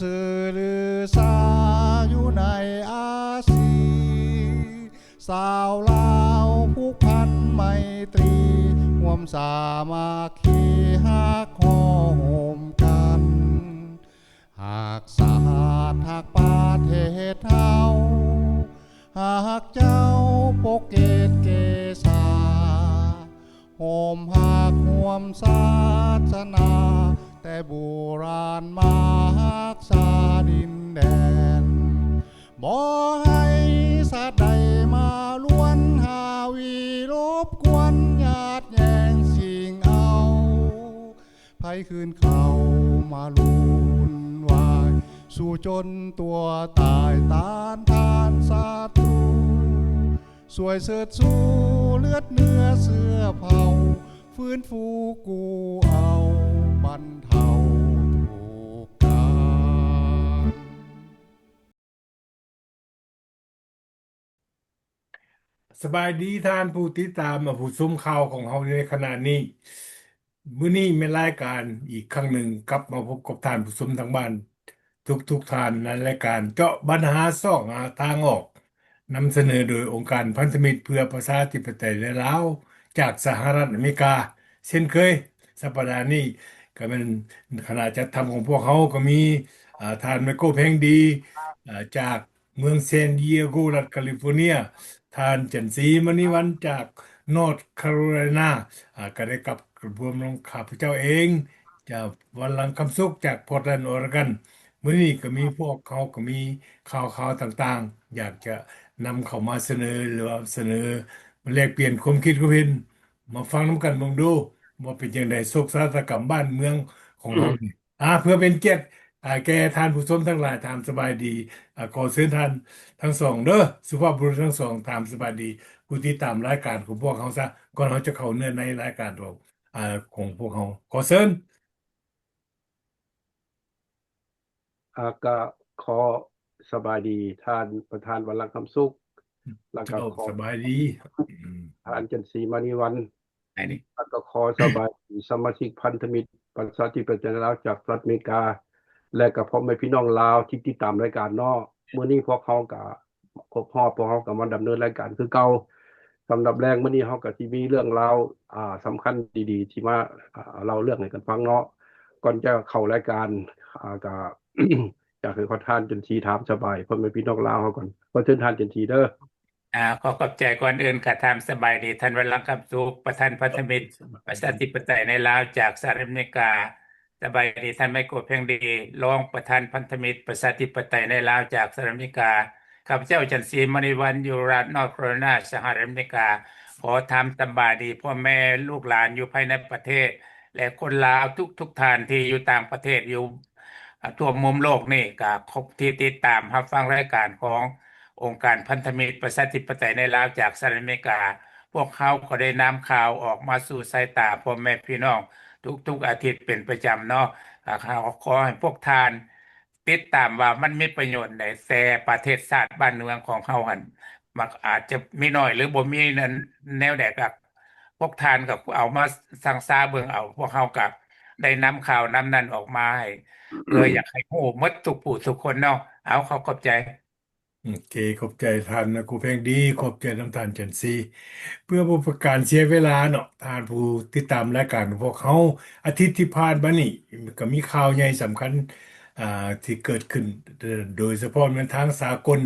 ຊື່ລືຊາຢູ່ໃນອາຊີ ຊາວລາວຜູກພັນໄມຕີ ຮ່ວມສາມັກຄີຮັກຫໍ່ໂຮມກັນ ຮັກຊາດຮັກປະເທດເຮົາ ຮັກເຈົ້າປົກເກດເກສາ ຮ່ວມຮັກຮ່ວມສາສະໜາ ແຕ່ບູຮານມາຮັກສາດິນແດນ ບໍ່ໃຫ້ຊາດໃດມາລວນຫາວີລົບກວນຍາດແຍ່ງຊິງເອົາ ໃຜຄືນເຂົ້າມາວຸ່ນວາຍ ສູ້ຈົນຕົວຕາຍຕ້ານທານສັດຕູ ຊ່ວຍເຊີດຊູເລືອດເນື້ອເຊື້ອເຜົ່າ ຟື້ນຟູກູ້ເອົາບັນເທົາທຸກການ. ສະບາຍດີທ່ານຜູ້ຕິດຕາມ ແລະ ຜູ້ຊົມຂ່າວຂອງເຮົາໃນຂະນະນີ້. ມື້ນີ້ແມ່ນລາຍການອີກຄັ້ງໜຶ່ງ ກັບມາພົບກັບທ່ານຜູ້ຊົມທາງບ້ານທຸກໆທ່ານ ໃນລາຍການເຈາະບັນຫາຊອກຫາທາງອອກ ນຳສະເໜີໂດຍອົງການພັນທະມິດເພື່ອປະຊາທິປະໄຕໃນລາວ ຈາກສະຫະລັດອາເມລິກາ. ເຊັ່ນເຄີຍ ສັບປະດານີ້ກໍແມ່ນຄະນະຈັດທຳຂອງພວກເຮົາກໍມີ ອາ ທ່ານໄມໂກ ແພງດີ ອາ ຈາກເມືອງແຊນດີເອໂກ ລັດຄາລິຟໍເນຍ, ທ່ານຈັນສີ ມະນີວັນ ຈາກນອດຄາໂຣໄລນາ ອາ ກໍໄດ້ກັບຮ່ວມນຳຂ້າພະເຈົ້າເອງ ຈາກວັນລັງຄຳສຸກ ຈາກພອດແລນ ອອເຣກັນ. ມື້ນີ້ກໍມີພວກເຮົາກໍມີຂ່າວໆຕ່າງໆ ຢາກຈະນຳເຂົ້າມາສະເໜີ ຫຼືວ່າສະເໜີມາແລກປ່ຽນຄວາມຄິດຄວາມເຫັນ ມາຟັງນຳກັນເບິ່ງດູ ວ່າເປັນຈັ່ງໃດ ໂສກຊະຕາກຳບ້ານເມືອງຂອງເຮົານີ້. ອາ ເພື່ອເປັນກຽດ ອາ ແກ່ທ່ານຜູ້ຊົມທັງຫຼາຍ ຖາມສະບາຍດີ. ອາ ຂໍເຊີນທ່ານທັງສອງເດີ ສຸພາບບຸລຸດທັງສອງ ຖາມສະບາຍດີຜູ້ຕິດຕາມລາຍການຂອງພວກເຮົາຊະ ກ່ອນເຮົາຈະເຂົ້າເນື້ອໃນລາຍການຂອງ ອາ ຂອງພວກເຮົາ. ຂໍເຊີນ. ອາ ກະຂໍສະບາຍດີທ່ານປະທານວັນລັງຄຳສຸກ ແລະກະ ເຈົ້າ ຂໍສະບາຍດີ ອືມ ທ່ານຈັນສີ ມະນີວັນ ແລະກະຂໍສະບາຍດີສະມາຊິກພັນທະມິດປະຊາທິປະໄຕລາວຈາກສະຫະລັດອາເມລິກາ ແລະກະພໍ່ແມ່ພີ່ນ້ອງລາວທີ່ຕິດຕາມລາຍການເນາະ. ມື້ນີ້ພວກເຮົາກະຄົບຮອບ ພວກເຮົາກະມາດຳເນີນລາຍການຄືເກົ່າ. ສຳລັບແລງມື້ນີ້ເຮົາກະຊິມີເລື່ອງລາວ ອາ ສຳຄັນດີໆ ທີ່ມາ ອາ ເລົ່າເລື່ອງໃຫ້ກັນຟັງເນາະ. ກ່ອນຈະເຂົ້າລາຍການ ອາ ກະ ຢາກໃຫ້ຂອງທ່ານຈັນສີຖາມສະບາຍພໍ່ແມ່ພີ່ນ້ອງລາວເຮົາກ່ອນ. ຂໍເຊີນທ່ານຈັນສີເດີ. ອາ ຂໍຂອບໃຈ. ກ່ອນອື່ນກະຖາມສະບາຍດີທ່ານວັນລັງຄຳສຸກ ປະທານພັນທະມິດປະຊາທິປະໄຕໃນລາວຈາກສະຫະລັດອາເມລິກາ. ສະບາຍດີທ່ານໄມໂກ ແພງດີ ຮອງປະທານພັນທະມິດປະຊາທິປະໄຕໃນລາວຈາກສະຫະລັດອາເມລິກາ. ຂ້າພະເຈົ້າ ຈັນສີ ມະນີວັນ ຢູ່ລັດນອດຄາໂຣໄລນາ ສະຫະລັດອາເມລິກາ. ຂໍຖາມສະບາຍດີພໍ່ແມ່ລູກຫຼານຢູ່ພາຍໃນປະເທດ ແລະ ຄົນລາວທຸກໆທ່ານທີ່ຢູ່ຕ່າງປະເທດ ຢູ່ ອາ ທົ່ວມຸມໂລກນີ້ ກະຂອບ ທີ່ຕິດຕາມຮັບຟັງລາຍການຂອງອົງການພັນທະມິດປະຊາທິປະໄຕໃນລາວຈາກສະຫະລັດອາເມລິກາ. ພວກເຮົາກໍໄດ້ນຳຂ່າວອອກມາສູ່ສາຍຕາພໍ່ແມ່ພີ່ນ້ອງທຸກໆອາທິດເປັນປະຈຳເນາະ. ອາ ຂໍໃຫ້ພວກທ່ານຕິດຕາມວ່າມັນມີປະໂຫຍດໃດ ແຕ່ປະເທດຊາດບ້ານເມືອງຂອງເຮົາຫັ້ນ ມັກອາດຈະມີໜ້ອຍ ຫຼື ບໍ່ມີນັ້ນແນວໃດ ກໍພວກທ່ານກໍເອົາມາຊັ່ງຊາເບິ່ງເອົາ. ພວກເຮົາກໍໄດ້ນຳຂ່າວນຳນັ້ນອອກມາໃຫ້ ເພື່ອຢາກໃຫ້ຮູ້ໝົດທຸກຜູ້ທຸກຄົນເນາະ. ເອົາ ຂໍຂອບໃຈ. ໂອເຄ ຂອບໃຈທ່ານນາຍຄູແພງດີ ຂອບໃຈນຳທ່ານຈັນສີ. ເພື່ອບໍ່ເປັນການເສຍເວລາເນາະ ທ່ານຜູ້ຕິດຕາມລາຍການຂອງພວກເຮົາ ອາທິດທີ່ຜ່ານມານີ້ກໍມີຂ່າວໃຫຍ່ສຳຄັນ ອາ ທີ່ເກີດຂຶ້ນ ໂດຍສະເພາະແມ່ນທາງສາກົນ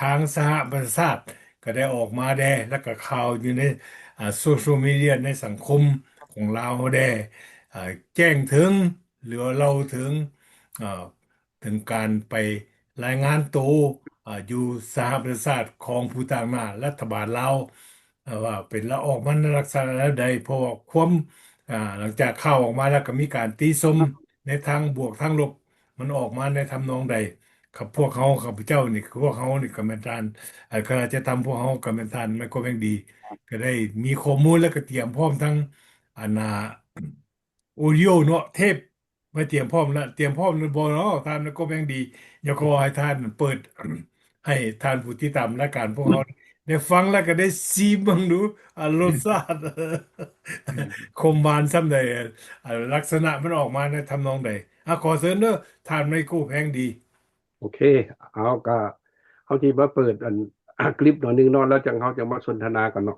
ທາງສະຫະປະຊາຊາດກໍໄດ້ອອກມາແດ່ ແລ້ວກໍຂ່າວຢູ່ໃນ ອາ ໂຊຊຽວມີເດຍ ໃນສັງຄົມຂອງລາວເຮົາແດ່ ອາ ແຈ້ງເຖິງ ຫຼືວ່າເລົ່າເຖິງ ອາ ເຖິງການໄປລາຍງານໂຕ ອາ ຢູ່ສະຫະປະຊາຊາດຂອງຜູ້ຕາງໜ້າລັດຖະບານລາວ ອາ ວ່າເປັນລະອອກມາໃນລັກສະນະແນວໃດ ເພາະວ່າຄວາມ ອາ ຫຼັງຈາກຂ່າວອອກມາແລ້ວກໍມີການຕິຊົມໃນທາງບວກທາງລົບ ມັນອອກມາໃນທຳນອງໃດ. ກັບພວກເຮົາ ຂ້າພະເຈົ້ານີ້ ຄືພວກເຮົານີ້ກໍແມ່ນທ່ານ ອາ ຄະນະຈັດທຳພວກເຮົາກໍແມ່ນທ່ານໄມໂຄແພງດີ ກໍໄດ້ມີຂໍ້ມູນ ແລ້ວກໍຕຽມພ້ອມທັງ ອັນນ່າ ໂອດິໂອເນາະ ເທບ ໄວ້ຕຽມພ້ອມແລ້ວ ຕຽມພ້ອມແລ້ວບໍ່ເນາະ ທ່ານກໍແມ່ນດີ. ຢາກຂໍໃຫ້ທ່ານເປີດ ໃຫ້ທ່ານຜູ້ຕິດຕາມລາຍການພວກເຮົາໄດ້ຟັງ ແລ້ວກໍໄດ້ຊີມເບິ່ງດູ ອາ ລົດຊາດ ອືມ ຄວາມຫວານສ່ຳໃດ ອາ ລັກສະນະມັນອອກມາໃນທຳນອງໃດ. ອາ ຂໍເຊີນເດີ ທ່ານໄມໂຄແພງດີ. ໂອເຄ ເອົາ ກະເຮົາຊິມາເປີດອັນ ຄລິບໜ້ອຍໜຶ່ງເນາະ ແລ້ວຈັ່ງເຮົາຈັ່ງມາສົນທະນາກັນເນາະ.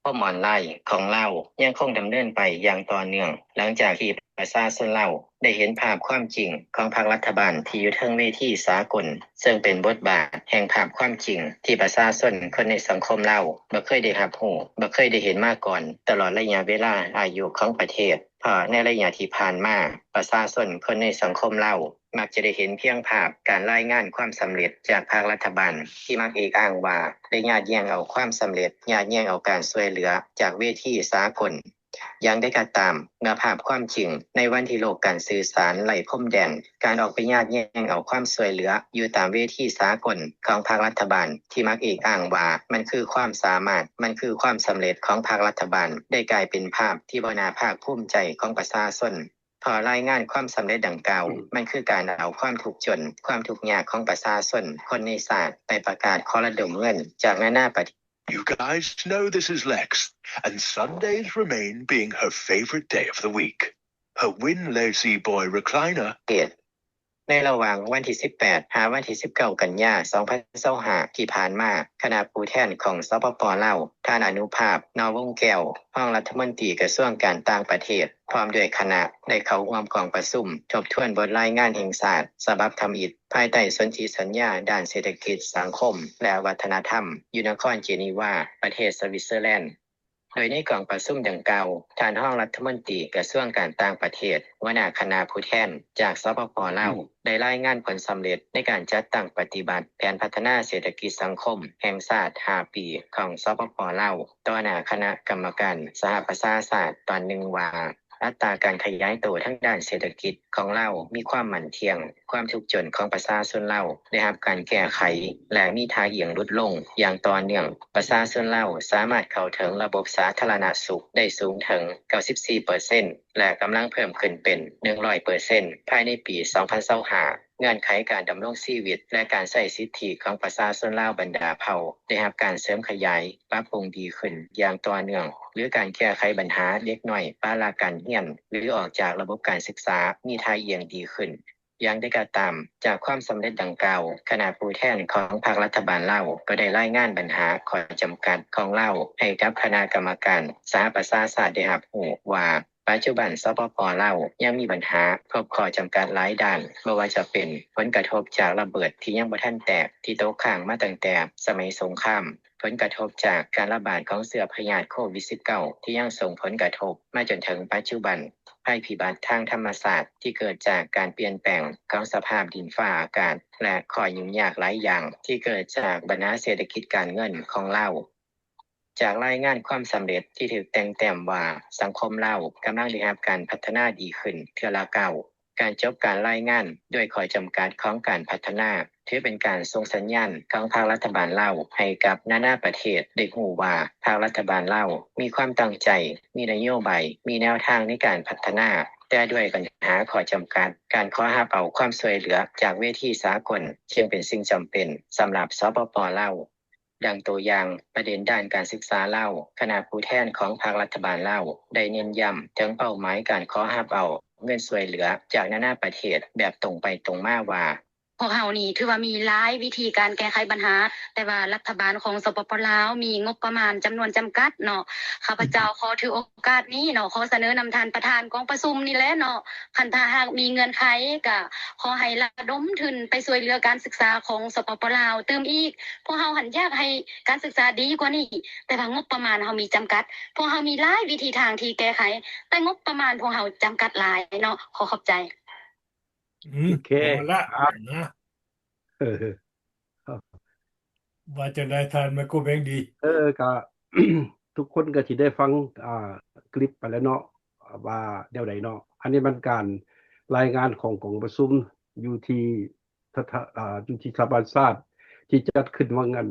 ພວກອອນລາຍຂອງລາວຍັງຄົງດຳເນີນໄປຢ່າງຕໍ່ເນື່ອງ ຫຼັງຈາກທີ່ປະຊາຊົນລາວໄດ້ເຫັນພາບຄວາມຈິງຂອງພັກລັດຖະບານທີ່ຢູ່ເທິງເວທີສາກົນ, ເຊິ່ງເປັນບົດບາດແຫ່ງພາບຄວາມຈິງທີ່ປະຊາຊົນຄົນໃນສັງຄົມລາວບໍ່ເຄີຍໄດ້ຮັບຮູ້, ບໍ່ເຄີຍໄດ້ເຫັນມາກ່ອນຕະຫຼອດໄລຍະເວລາອາຍຸຂອງປະເທດ. ເພາະໃນໄລຍະທີ່ຜ່ານມາ, ປະຊາຊົນຄົນໃນສັງຄົມລາວ ມັກຈະໄດ້ເຫັນພຽງພາບການລາຍງານຄວາມສຳເລັດຈາກພາກລັດຖະບານ ທີ່ມັກເອກອ້າງວ່າໄດ້ຍາດແຍ່ງເອົາຄວາມສຳເລັດ, ຍາດແຍ່ງເອົາການຊ່ວຍເຫຼືອຈາກເວທີສາກົນ. ຢ່າງໃດກໍຕາມ, ເມື່ອພາບຄວາມຈິງໃນວັນທີ່ໂລກການສື່ສານໄຮ້ພົມແດນ, ການອອກໄປຍາດແຍ່ງເອົາຄວາມຊ່ວຍເຫຼືອຢູ່ຕາມເວທີສາກົນຂອງພາກລັດຖະບານ ທີ່ມັກເອກອ້າງວ່າມັນຄືຄວາມສາມາດ, ມັນຄືຄວາມສຳເລັດຂອງພາກລັດຖະບານ ໄດ້ກາຍເປັນພາບທີ່ບໍ່ໜ້າພາກພູມໃຈຂອງປະຊາຊົນ. ເພາະລາຍງານຄວາມສຳເລັດດັ່ງກ່າວ ມັນຄືການເອົາຄວາມທຸກຈົນ, ຄວາມທຸກຍາກຂອງປະຊາຊົນຄົນໃນຊາດ ໄປປະກາດຂໍລະດົມເງິນຈາກນານາປະເທດ. You guys know this is Lex, and Sundays remain being her favourite day of the week. Her Win Lazy Boy recliner ເທດ. ໃນລະຫວ່າງວັນທີສິບແປດ ຫາວັນທີສິບເກົ້າ ກັນຍາ ສອງພັນຊາວຫ້າ ທີ່ຜ່ານມາ, ຄະນະຜູ້ແທນຂອງ ສປປ ລາວ, ທ່ານ ອະນຸພາບ ນອວົງແກ້ວ, ຮອງລັດຖະມົນຕີກະຊວງການຕ່າງປະເທດ ພ້ອມດ້ວຍຄະນະ ໄດ້ເຂົ້າຮ່ວມກອງປະຊຸມທົບທວນບົດລາຍງານແຫ່ງຊາດສະບັບທຳອິດ ພາຍໃຕ້ສົນທິສັນຍາດ້ານເສດຖະກິດ, ສັງຄົມ ແລະ ວັດທະນະທຳ ຢູ່ນະຄອນເຈນີວາ ປະເທດສະວິດເຊີແລນ. ໂດຍໃນກອງປະຊຸມດັ່ງກ່າວ, ທ່ານຮອງລັດຖະມົນຕີກະຊວງການຕ່າງປະເທດ, ຫົວໜ້າຄະນະຜູ້ແທນຈາກ ສປປ ລາວ ໄດ້ລາຍງານຜົນສຳເລັດໃນການຈັດຕັ້ງປະຕິບັດແຜນພັດທະນາເສດຖະກິດສັງຄົມແຫ່ງຊາດຫ້າປີຂອງ ສປປ ລາວ ຕໍ່ໜ້າຄະນະກຳມະການສະຫະປະຊາຊາດຕອນໜຶ່ງວ່າ ອັດຕາການຂະຫຍາຍໂຕທາງດ້ານເສດຖະກິດຂອງລາວມີຄວາມໝັ້ນທ່ຽງ, ຄວາມທຸກຈົນຂອງປະຊາຊົນລາວໄດ້ຮັບການແກ້ໄຂ ແລະ ມີທ່າອ່ຽງຫຼຸດລົງຢ່າງຕໍ່ເນື່ອງ. ປະຊາຊົນລາວສາມາດເຂົ້າເຖິງລະບົບສາທາລະນະສຸກໄດ້ສູງເຖິງເກົ້າສິບສີ່ເປີເຊັນ ແລະ ກຳລັງເພີ່ມຂຶ້ນເປັນໜຶ່ງຮ້ອຍເປີເຊັນ ພາຍໃນປີສອງພັນຊາວຫ້າ. ເງື່ອນໄຂການດຳລົງຊີວິດ ແລະ ການໃຊ້ສິດທິຂອງປະຊາຊົນລາວບັນດາເຜົ່າໄດ້ຮັບການເສີມຂະຫຍາຍ, ປັບປຸງດີຂຶ້ນຢ່າງຕໍ່ເນື່ອງ, ຫຼື ການແກ້ໄຂບັນຫາເດັກນ້ອຍປະລະການຮຽນ ຫຼື ອອກຈາກລະບົບການສຶກສາ ມີທ່າອ່ຽງດີຂຶ້ນ. ຢ່າງໃດກໍຕາມ, ຈາກຄວາມສຳເລັດດັ່ງກ່າວ, ຄະນະຜູ້ແທນຂອງພັກລັດຖະບານລາວກໍໄດ້ລາຍງານບັນຫາຂໍ້ຈຳກັດຂອງລາວໃຫ້ກັບຄະນະກຳມະການສະຫະປະຊາຊາດໄດ້ຮັບຮູ້ວ່າ ປັດຈຸບັນ ສປປ ລາວ ຍັງມີບັນຫາພົບຂໍ້ຈຳກັດຫຼາຍດ້ານ, ບໍ່ວ່າຈະເປັນຜົນກະທົບຈາກລະເບີດທີ່ຍັງບໍ່ທັນແຕກ ທີ່ຕົກຄ້າງມາຕັ້ງແຕ່ສະໄໝສົງຄາມ, ຜົນກະທົບຈາກການລະບາດຂອງເຊື້ອພະຍາດໂຄວິດສິບເກົ້າ ທີ່ຍັງສົ່ງຜົນກະທົບມາຈົນເຖິງປັດຈຸບັນ, ໄພພິບັດທາງທຳມະຊາດທີ່ເກີດຈາກການປ່ຽນແປງຂອງສະພາບດິນຟ້າອາກາດ ແລະ ຂໍ້ຫຍຸ້ງຍາກຫຼາຍຢ່າງທີ່ເກີດຈາກບັນຫາເສດຖະກິດການເງິນຂອງລາວ. ຈາກລາຍງານຄວາມສຳເລັດທີ່ຖືກແຕ່ງແຕ້ມວ່າ ສັງຄົມລາວກຳລັງໄດ້ຮັບການພັດທະນາດີຂຶ້ນເທື່ອລະກ້າວ, ການຈົບການລາຍງານດ້ວຍຂໍ້ຈຳກັດຂອງການພັດທະນາ ຖືເປັນການສົ່ງສັນຍານຂອງພັກລັດຖະບານລາວໃຫ້ກັບນານາປະເທດໄດ້ຮູ້ວ່າ ພັກລັດຖະບານລາວມີຄວາມຕັ້ງໃຈ, ມີນະໂຍບາຍ, ມີແນວທາງໃນການພັດທະນາ, ແຕ່ດ້ວຍບັນຫາຂໍ້ຈຳກັດ, ການຂໍຮັບເອົາຄວາມຊ່ວຍເຫຼືອຈາກເວທີສາກົນ ຈຶ່ງເປັນສິ່ງຈຳເປັນສຳລັບ ສປປ ລາວ. ດັ່ງຕົວຢ່າງ, ປະເດັນດ້ານການສຶກສາລາວ, ຄະນະຜູ້ແທນຂອງພັກລັດຖະບານລາວໄດ້ເນັ້ນຢ້ຳເຖິງເປົ້າໝາຍການຂໍຮັບເອົາເງິນຊ່ວຍເຫຼືອຈາກນານາປະເທດແບບຕົງໄປຕົງມາວ່າ, ພວກເຮົານີ້ຖືວ່າມີຫຼາຍວິທີການແກ້ໄຂບັນຫາ, ແຕ່ວ່າລັດຖະບານຂອງ ສປປ ລາວ ມີງົບປະມານຈຳນວນຈຳກັດເນາະ. ຂ້າພະເຈົ້າຂໍຖືໂອກາດນີ້ເນາະ, ຂໍສະເໜີນຳທ່ານປະທານກອງປະຊຸມນີ້ແຫຼະເນາະ, ຄັນຖ້າຫາກມີເງື່ອນໄຂ ກະຂໍໃຫ້ລະດົມທຶນໄປຊ່ວຍເຫຼືອການສຶກສາຂອງ ສປປ ລາວ ຕື່ມອີກ. ພວກເຮົາຫັ້ນຢາກໃຫ້ການສຶກສາດີກວ່ານີ້, ແຕ່ວ່າງົບປະມານເຮົາມີຈຳກັດ. ພວກເຮົາມີຫຼາຍວິທີທາງທີ່ແກ້ໄຂ, ແຕ່ງົບປະມານພວກເຮົາຈຳກັດຫຼາຍເນາະ. ຂໍຂອບໃຈ. ອືມ ໂອເຄ ເອົາລະ ອ່າ ນະ ເອີ ວ່າຈັ່ງໃດທ່ານ ໄມໂຄແບງດີ? ເອີ ກະ ທຸກຄົນກະຊິໄດ້ຟັງ ອ່າ ຄລິບໄປແລ້ວເນາະ ວ່າແນວໃດເນາະ. ອັນນີ້ມັນການລາຍງານຂອງກອງປະຊຸມຢູ່ທີ່ ສະຖາ ອ່າ ຢູ່ທີ່ສະຫະປະຊາຊາດ ທີ່ຈັດຂຶ້ນວັນ ອັນ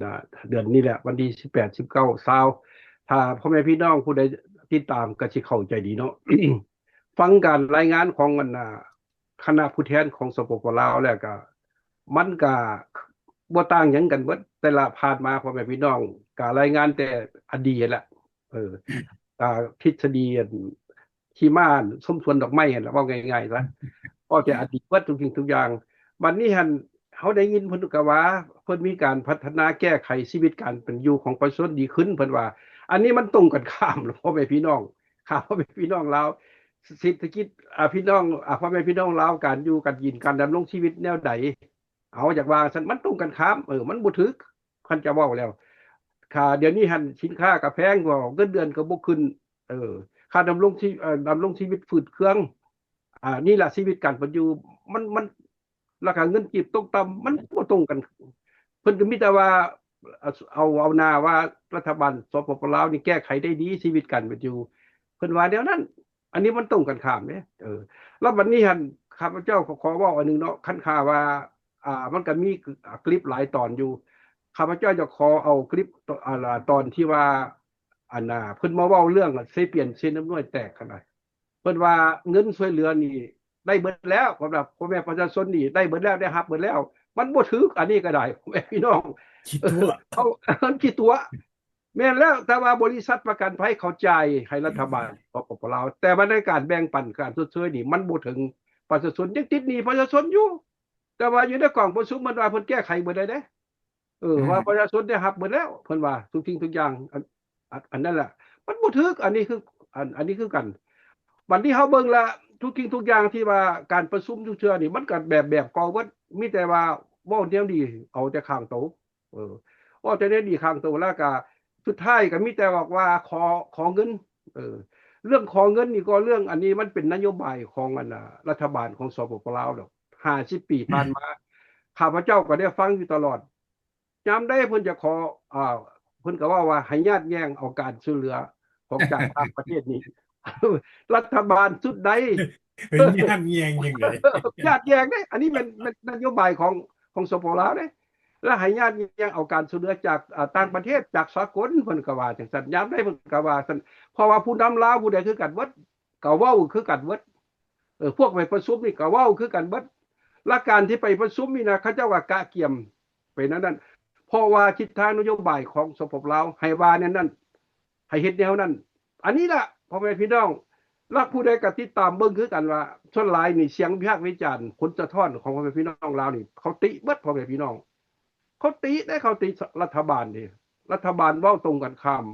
ເດືອນນີ້ແຫຼະ ວັນທີສິບແປດ ສິບເກົ້າ ຊາວ ຖ້າພໍ່ແມ່ພີ່ນ້ອງຜູ້ໃດຕິດຕາມກະຊິເຂົ້າໃຈດີເນາະ. ຟັງການລາຍງານຂອງ ອັນ ຄະນະຜູ້ແທນຂອງ ສປປ ລາວ ແລ້ວກະ ມັນກະບໍ່ຕ່າງຫຍັງກັນເບິດ ແຕ່ລະຜ່ານມາ ພໍ່ແມ່ພີ່ນ້ອງກະລາຍງານແຕ່ອັນດີຫັ້ນແຫຼະ. ເອີ ກະທິດສະດີ ອັນ ທີ່ມາຊົມສວນດອກໄມ້ຫັ້ນລະ ເວົ້າງ່າຍໆຊະ ເວົ້າແຕ່ອະດີດເບິດທຸກສິ່ງທຸກຢ່າງ. ບັດນີ້ຫັ້ນ ເຮົາໄດ້ຍິນເພິ່ນກໍວ່າ ເພິ່ນມີການພັດທະນາແກ້ໄຂຊີວິດການເປັນຢູ່ຂອງປະຊາຊົນດີຂຶ້ນ ເພິ່ນວ່າ. ອັນນີ້ມັນຕົງກັນຂ້າມລະ ພໍ່ແມ່ພີ່ນ້ອງ ຂ້າມພໍ່ແມ່ພີ່ນ້ອງລາວ ເສດຖະກິດ ອາ ພີ່ນ້ອງ ອາ ພໍ່ແມ່ພີ່ນ້ອງລາວ ການຢູ່ການກິນ ການດຳລົງຊີວິດແນວໃດ ເຮົາຢາກວ່າຊັ້ນ ມັນຕົງກັນຂ້າມ ເອີ ມັນບໍ່ຖືກ ຄັນຈະເວົ້າແລ້ວ. ຄ່າ ດຽວນີ້ຫັ້ນ ສິນຄ້າກໍແພງ ເງິນເດືອນກໍບໍ່ຂຶ້ນ ເອີ ຄ່າດຳລົງຊີ ເອີ ດຳລົງຊີວິດຝືດເຄືອງ ອາ ນີ້ລະຊີວິດການເປັນຢູ່ ມັນ ມັນ ລາຄາເງິນກີບຕົກຕ່ຳ ມັນບໍ່ຕົງກັນ. ເພິ່ນກໍມີແຕ່ວ່າ ເອົາ ເອົາ ເອົາໜ້າວ່າລັດຖະບານ ສປປ ລາວ ນີ້ແກ້ໄຂໄດ້ດີຊີວິດການເປັນຢູ່ ເພິ່ນວ່າແນວນັ້ນ. ອັນນີ້ມັນຕົງກັນຂ້າມເດ້ ເອີ ແລ້ວບັດນີ້ຫັ້ນ ຂ້າພະເຈົ້າກໍຂໍເວົ້າອັນໜຶ່ງເນາະ ຄັນຂ້າວ່າ ອ່າ ມັນກໍມີ ອາ ຄລິບຫຼາຍຕອນຢູ່ ຂ້າພະເຈົ້າຈະຂໍເອົາຄລິບ ອາ ຕອນທີ່ວ່າ ອັນນ່າ ເພິ່ນມາເວົ້າເລື່ອງເຊປຽນເຊນ້ຳນ້ອຍແຕກຫັ້ນນະ ເພິ່ນວ່າເງິນຊ່ວຍເຫຼືອນີ້ໄດ້ເບິດແລ້ວ ສຳລັບພໍ່ແມ່ປະຊາຊົນນີ້ໄດ້ເບິດແລ້ວ ໄດ້ຮັບເບິດແລ້ວ ມັນບໍ່ຖືກ ອັນນີ້ກໍໄດ້ ພໍ່ແມ່ພີ່ນ້ອງ ຂີ້ຕົວະ ເອີ ເອົາ ມັນຂີ້ຕົວະ. ແມ່ນແລ້ວ ແຕ່ວ່າບໍລິສັດປະກັນໄພເຂົາຈ່າຍໃຫ້ລັດຖະບານ ສປປ ລາວ ແຕ່ວ່າໃນການແບ່ງປັນການຊົດເຊີຍນີ້ ມັນບໍ່ເຖິງປະຊາຊົນ ຍັງຕິດໜີ້ປະຊາຊົນຢູ່ ແຕ່ວ່າຢູ່ໃນກອງປະຊຸມເພິ່ນວ່າເພິ່ນແກ້ໄຂເບິດແລ້ວເດ້ ເອີ ອືມ ວ່າປະຊາຊົນໄດ້ຮັບເບິດແລ້ວ ເພິ່ນວ່າທຸກສິ່ງທຸກຢ່າງ ອັນ ອັນ ອັນນັ້ນແຫຼະ ມັນບໍ່ຖືກ ອັນນີ້ຄື ອັນ ອັນນີ້ຄືກັນ. ບັດນີ້ເຮົາເບິ່ງລະ ທຸກສິ່ງທຸກຢ່າງທີ່ວ່າການປະຊຸມທຸກເທື່ອນີ້ ມັນກໍແບບ ແບບເກົ່າເບິດ ມີແຕ່ວ່າເວົ້າແນວດີ ເອົາແຕ່ຂ້າງໂຕ ເອີ ເວົ້າແຕ່ແນວດີຂ້າງໂຕ ແລ້ວກໍສຸດທ້າຍກໍມີແຕ່ບອກວ່າຂໍ ຂໍເງິນ ເອີ ເລື່ອງຂໍເງິນນີ້ກໍເລື່ອງ ອັນນີ້ມັນເປັນນະໂຍບາຍຂອງ ອັນ ອາ ລັດຖະບານຂອງ ສປປ ລາວ ດອກ ຫ້າສິບປີຜ່ານມາ ຂ້າພະເຈົ້າກໍໄດ້ຟັງຢູ່ຕະຫຼອດ ຍາມໃດເພິ່ນຈະຂໍ ອ່າ ເພິ່ນກໍເວົ້າວ່າໃຫ້ຍາດແຍ່ງເອົາການຊ່ວຍເຫຼືອຂອງຈາກຕ່າງປະເທດນີ້ ລັດຖະບານຊຸດໃດ ເອີ ຍາດແຍ່ງຈັ່ງໃດ ຍາດແຍ່ງເດ້ ອັນນີ້ແມ່ນ ແມ່ນນະໂຍບາຍຂອງ ຂອງ ສປປ ລາວ ເດ້ ແລ້ວໃຫ້ຍາດແຍ່ງເອົາການຊ່ວຍເຫຼືອຈາກ ອ່າ ຕ່າງປະເທດ ຈາກສາກົນ ເພິ່ນກໍວ່າຈັ່ງຊັ້ນ ຍາມໃດເພິ່ນກໍວ່າຊັ້ນ ເພາະວ່າຜູ້ນຳລາວຜູ້ໃດຄືກັນເບິດ ກໍເວົ້າຄືກັນເບິດ ເອີ ພວກໄປປະຊຸມນີ້ກໍເວົ້າຄືກັນເບິດ ແລະ ການທີ່ໄປປະຊຸມນີ້ນະ ເຂົາເຈົ້າກໍກະກຽມໄປແນວນັ້ນ ເພາະວ່າທິດທາງນະໂຍບາຍຂອງ ສປປ ລາວ ໃຫ້ວ່າແນວນັ້ນ ໃຫ້ເຮັດແນວນັ້ນ ອັນນີ້ລະ ພໍ່ແມ່ພີ່ນ້ອງ ແລະ ຜູ້ໃດກໍຕິດຕາມເບິ່ງຄືກັນວ່າ ສ່ວນຫຼາຍນີ້ສຽງວິພາກວິຈານ ຜົນສະທ້ອນຂອງພໍ່ແມ່ພີ່ນ້ອງລາວນີ້ ເຂົາຕິເບິດ ພໍ່ແມ່ພີ່ນ້ອງ ເຂົາຕິເດ້ ເຂົາຕິລັດຖະບານເດ້ ລັດຖະບານເວົ້າຕົງກັນຂ້າມ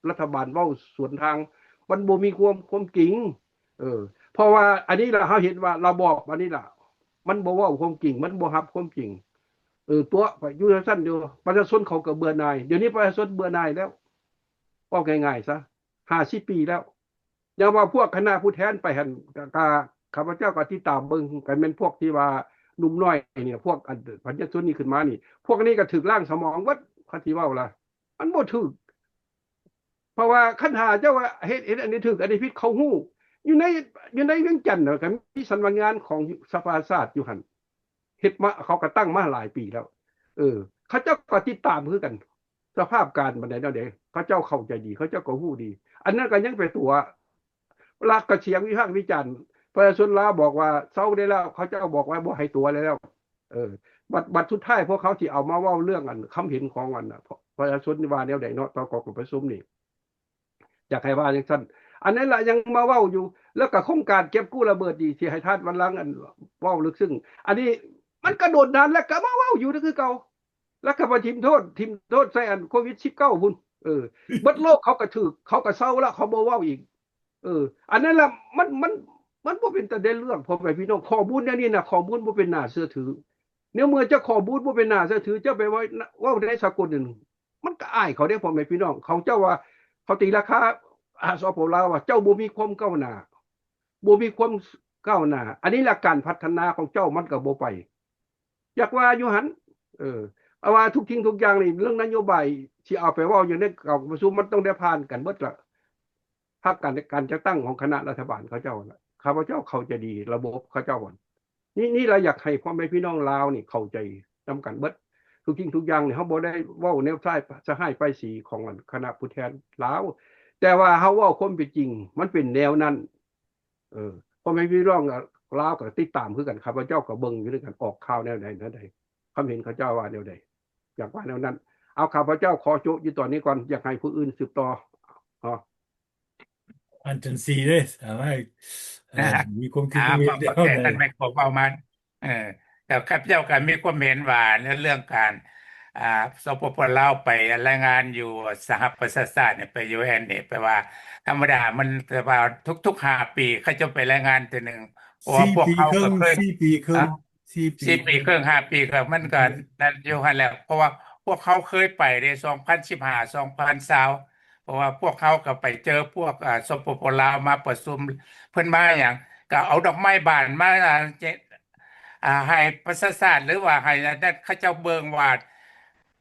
ລັດຖະບານເວົ້າສວນທາງ ມັນບໍ່ມີຄວາມ ຄວາມຈິງ ເອີ ເພາະວ່າອັນນີ້ລະ ເຮົາເຫັນວ່າລະບອບອັນນີ້ລະ ມັນບໍ່ເວົ້າຄວາມຈິງ ມັນບໍ່ຮັບຄວາມຈິງ ເອີ ຕົວະໄປຢູ່ຈັ່ງຊັ້ນຢູ່ ປະຊາຊົນເຂົາກໍເບື່ອໜ່າຍ ດຽວນີ້ປະຊາຊົນເບື່ອໜ່າຍແລ້ວ ເວົ້າງ່າຍໆຊະ ຫ້າສິບປີແລ້ວ ຢ່າວ່າພວກຄະນະຜູ້ແທນໄປຫັ້ນ ກະ ຂ້າພະເຈົ້າກໍຕິດຕາມເບິ່ງ ກໍແມ່ນພວກທີ່ວ່າໜຸ່ມນ້ອຍນີ້ ພວກອັນປະຊາຊົນນີ້ຂຶ້ນມານີ້ ພວກນີ້ກໍຖືກລ້າງສະໝອງເບິດ ຄັນຊິເວົ້າລະ ມັນບໍ່ຖືກ ເພາະວ່າຄັນຖ້າເຈົ້າວ່າເຮັດ ເຮັດອັນນີ້ຖືກ ອັນນີ້ຜິດ ເຂົາຮູ້ ຢູ່ໃນ ຢູ່ໃນວຽງຈັນນະ ກໍມີສຳນັກງານຂອງສະພາຊາດຢູ່ຫັ້ນ ເຮັດມາ ເຂົາກໍຕັ້ງມາຫຼາຍປີແລ້ວ ເອີ ເຂົາເຈົ້າກໍຕິດຕາມຄືກັນ ສະພາບການປານໃດແນວໃດ ເຂົາເຈົ້າເຂົ້າໃຈດີ ເຂົາເຈົ້າກໍຮູ້ດີ ອັນນັ້ນກໍຍັງໄປຕົວະ ລະກະສຽງວິພາກວິຈານ ປະຊາຊົນລາວບອກວ່າເຊົາໄດ້ແລ້ວ ເຂົາເຈົ້າບອກວ່າບໍ່ໃຫ້ຕົວະແລ້ວ ເອີ ບັດ ບັດສຸດທ້າຍພວກເຂົາຊິເອົາມາເວົ້າເລື່ອງອັນຄຳເຫັນຂອງອັນ ປະຊາຊົນວ່າແນວໃດເນາະ ຕໍ່ກອງປະຊຸມນີ້ ຢາກໃຫ້ວ່າຈັ່ງຊັ້ນ ອັນນັ້ນລະຍັງມາເວົ້າຢູ່ ແລ້ວກໍໂຄງການເກັບກູ້ລະເບີດນີ້ ຊິໃຫ້ທ່ານວັນລັງ ອັນ ເວົ້າເລິກເຊິ່ງ ອັນນີ້ມັນກໍໂດນນານແລ້ວ ກໍມາເວົ້າຢູ່ຄືເກົ່າ ແລ້ວກໍມາຖິ້ມໂທດ ຖິ້ມໂທດໃສ່ອັນໂຄວິດສິບເກົ້າພຸ້ນ ເອີ ເບິດໂລກເຂົາກໍຖືກ ເຂົາກໍເຊົາລະ ເຂົາບໍ່ເວົ້າອີກ ເອີ ອັນນັ້ນລະ ມັນ ມັນ ມັນບໍ່ເປັນຕາໄດ້ເລື່ອງ ພໍ່ແມ່ພີ່ນ້ອງ ຂໍ້ມູນແນວນີ້ນະ ຂໍ້ມູນບໍ່ເປັນໜ້າເຊື່ອຖື ໃນເມື່ອເຈົ້າຂໍ້ມູນບໍ່ເປັນໜ້າເຊື່ອຖື ເຈົ້າໄປເວົ້າ ເວົ້າໃນສາກົນນັ້ນ ມັນກໍອາຍເຂົາເດ້ ພໍ່ແມ່ພີ່ນ້ອງ ເຂົາເຈົ້າວ່າ ເຂົາຕີລາຄາ ອາ ສປປ ລາວວ່າ ເຈົ້າບໍ່ມີຄວາມກ້າວໜ້າ ບໍ່ມີຄວາມກ້າວໜ້າ ອັນນີ້ລະການພັດທະນາຂອງເຈົ້າມັນກໍບໍ່ໄປ ຢາກວ່າຢູ່ຫັ້ນ ເອີ ເອົາວ່າທຸກສິ່ງທຸກຢ່າງນີ້ ເລື່ອງນະໂຍບາຍ ຊິເອົາໄປເວົ້າຢູ່ໃນກອງປະຊຸມ ມັນຕ້ອງໄດ້ຜ່ານກັນເບິດລະ ພັກການ ການຈັດຕັ້ງຂອງຄະນະລັດຖະບານເຂົາເຈົ້ານະ ຂ້າພະເຈົ້າເຂົ້າໃຈດີລະບົບເຂົາເຈົ້າ ນີ້ ນີ້ລະຢາກໃຫ້ພໍ່ແມ່ພີ່ນ້ອງລາວນີ້ເຂົ້າໃຈນຳກັນເບິດ ທຸກສິ່ງທຸກຢ່າງນີ້ ເຮົາບໍ່ໄດ້ເວົ້າແນວຊາຍ ສະຫາຍປ້າຍສີຂອງອັນຄະນະຜູ້ແທນລາວ ແຕ່ວ່າເຮົາເວົ້າຄວາມເປັນຈິງ ມັນເປັນແນວນັ້ນ ເອີ ພໍ່ແມ່ພີ່ນ້ອງລາວກໍຕິດຕາມຄືກັນ ຂ້າພະເຈົ້າກໍເບິ່ງຢູ່ຄືກັນ ອອກຂ່າວແນວໃດແນວໃດ ຄຳເຫັນເຂົາເຈົ້າວ່າແນວໃດ ຢາກວ່າແນວນັ້ນ ເອົາ ຂ້າພະເຈົ້າຂໍໂຈະຢູ່ຕອນນີ້ກ່ອນ ຢາກໃຫ້ຜູ້ອື່ນສືບຕໍ່ເນາະ. ອາຈານສີເດ້ ສາມາດ ເອີ ມີຄວາມຄິດ ອ່າ ຄວາມເຫັນ ໂອເຄ ແນວໃດ ນັ້ນແມ່ນຄວາມເວົ້າມາ ເອີ ແລ້ວຂ້າພະເຈົ້າກໍມີຄວາມເຫັນວ່າ ໃນເລື່ອງການ ອ່າ ສປປ ລາວໄປລາຍງານຢູ່ສະຫະປະຊາຊາດນີ້ ໄປ ຢູເອັນ ນີ້ ແປວ່າທຳມະດາມັນ ແຕ່ວ່າທຸກໆຫ້າປີເຂົາເຈົ້າໄປລາຍງານເທື່ອໜຶ່ງ ເພາະວ່າພວກເຮົາກໍເຄີຍ ສີ່ປີເຄິ່ງ ອ່າ ສີ່ປີ ສີ່ປີເຄິ່ງ ຫ້າປີ ກໍມັນກໍນັ້ນຢູ່ຫັ້ນແຫຼະ ເພາະວ່າພວກເຮົາເຄີຍໄປເດ້ ສອງພັນສິບຫ້າ ສອງພັນຊາວ ເພາະວ່າພວກເຮົາກໍໄປເຈີພວກ ອ່າ ສປປ ລາວມາປະຊຸມ ເພິ່ນມາຫຍັງ ກໍເອົາດອກໄມ້ບານມາ ອ່າ ເຈ- ອ່າ ໃຫ້ປະຊາຊາດ ຫຼືວ່າໃຫ້ອັນນັ້ນ ເຂົາເຈົ້າເບິ່ງວ່າ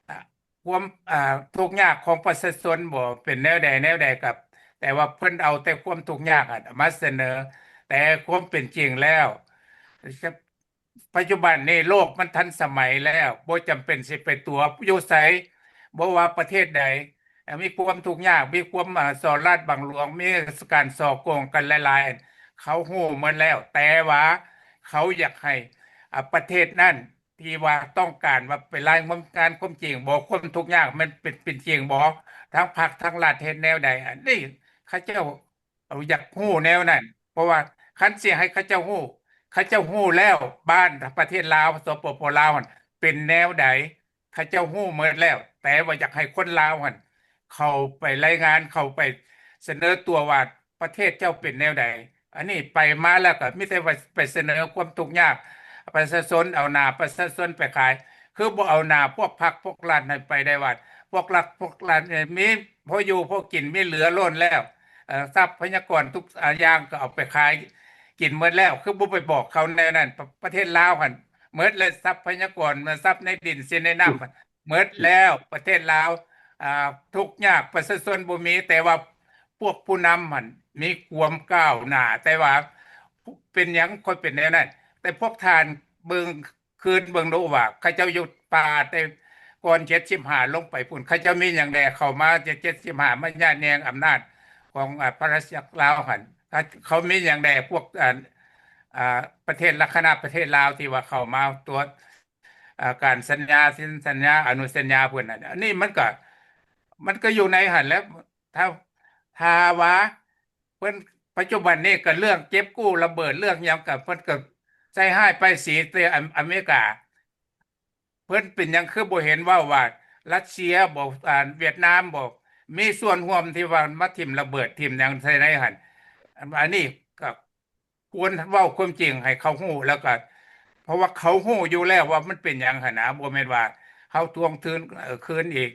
ອ່າ ຄວາມ ອ່າ ທຸກຍາກຂອງປະຊາຊົນບໍ່ ເປັນແນວໃດແນວໃດ ກໍ ແຕ່ວ່າເພິ່ນເອົາແຕ່ຄວາມທຸກຍາກຫັ້ນມາສະເໜີ ແຕ່ຄວາມເປັນຈິງແລ້ວ ປັດຈຸບັນນີ້ໂລກມັນທັນສະໄໝແລ້ວ ບໍ່ຈຳເປັນຊິໄປຕົວະຢູ່ໃສ ບໍ່ວ່າປະເທດໃດ ມີຄວາມທຸກຍາກ ມີຄວາມ ອ່າ ສໍ້ລາດບັງຫຼວງ ມີການສໍ້ໂກງກັນຫຼາຍໆ ເຂົາຮູ້ໝົດແລ້ວ ແຕ່ວ່າເຂົາຢາກໃຫ້ ອ່າ ປະເທດນັ້ນ ທີ່ວ່າຕ້ອງການວ່າໄປລາຍງານຄວາມຈິງບໍ່ ຄວາມທຸກຍາກມັນເປັນ ເປັນຈິງບໍ່ ທາງພັກທາງລັດເຮັດແນວໃດ ອັນນີ້ເຂົາເຈົ້າ ເຮົາຢາກຮູ້ແນວນັ້ນ ເພາະວ່າຄັນຊິໃຫ້ເຂົາເຈົ້າຮູ້ ເຂົາເຈົ້າຮູ້ແລ້ວ ບ້ານປະເທດລາວ ສປປ ລາວຫັ້ນເປັນແນວໃດ ເຂົາເຈົ້າຮູ້ໝົດແລ້ວ ແຕ່ວ່າຢາກໃຫ້ຄົນລາວຫັ້ນເຂົ້າໄປລາຍງານ ເຂົ້າໄປສະເໜີຕົວວ່າປະເທດເຈົ້າເປັນແນວໃດ ອັນນີ້ໄປມາແລ້ວກໍມີແຕ່ວ່າໄປສະເໜີຄວາມທຸກຍາກປະຊາຊົນ ເອົາໜ້າປະຊາຊົນໄປຂາຍ ຄືບໍ່ເອົາໜ້າພວກພັກພວກລັດນັ້ນໄປໄດ້ວ່າ ພວກລັດ ພວກລັດນີ້ມີພໍຢູ່ພໍກິນ ມີເຫຼືອລົ້ນແລ້ວ ເອີ ຊັບພະຍາກອນທຸກ ອາ ຢ່າງກໍເອົາໄປຂາຍກິນໝົດແລ້ວ ຄືບໍ່ໄປບອກເຂົາແນວນັ້ນ ປະ ປະເທດລາວຫັ້ນໝົດແລ້ວ ຊັບພະຍາກອນ ຊັບໃນດິນ ສິນໃນນ້ຳໝົດແລ້ວ ປະເທດລາວ ອ່າ ທຸກຍາກ ປະຊາຊົນບໍ່ມີ ແຕ່ວ່າພວກຜູ້ນຳຫັ້ນມີຄວາມກ້າວໜ້າ ແຕ່ວ່າເປັນຫຍັງຄ່ອຍເປັນແນວນັ້ນ ແຕ່ພວກທ່ານເບິ່ງ ຄືນເບິ່ງດູວ່າ ເຂົາເຈົ້າຢູ່ປ່າແຕ່ກ່ອນເຈັດສິບຫ້າລົງໄປພຸ້ນ ເຂົາເຈົ້າມີຫຍັງແດ່ ເຂົ້າມາເຈັດສິບຫ້າມາຍາດແຍ່ງອຳນາດຂອງ ອາ ພະລາຊະຈັກລາວຫັ້ນ ເຂົາມີຫຍັງແດ່ ພວກ ອາ ອາ ປະເທດລັກຂະນະປະເທດລາວທີ່ວ່າເຂົ້າມາຕົວະ ອາ ການສັນຍາ ເຊັນສັນຍາ ອະນຸສັນຍາເພິ່ນນັ້ນ ອັນນີ້ມັນກໍ ມັນກໍຢູ່ໃນຫັ້ນແຫຼະ ຖ້າ ຖ້າວ່າເພິ່ນ ປັດຈຸບັນນີ້ກໍເລື່ອງເກັບກູ້ລະເບີດ ເລື່ອງຫຍັງກໍເພິ່ນກໍໃສ່ຮ້າຍປ້າຍສີແຕ່ອາ ອາເມລິກາ ເພິ່ນເປັນຫຍັງຄືບໍ່ເຫັນເວົ້າວ່າຣັດເຊຍບໍ ອາ ຫວຽດນາມບໍ ມີສ່ວນຮ່ວມທີ່ວ່າມາຖິ້ມລະເບີດ ຖິ້ມຫຍັງໃສ່ໃນຫັ້ນ ອັນ ອັນນີ້ກໍ ຄວນເວົ້າຄວາມຈິງໃຫ້ເຂົາຮູ້ ແລ້ວກໍ ເພາະວ່າເຂົາຮູ້ຢູ່ແລ້ວວ່າມັນເປັນຫຍັງຫັ້ນນະ ບໍ່ແມ່ນວ່າເຮົາທວງຄືນ ເອີ ຄືນອີກ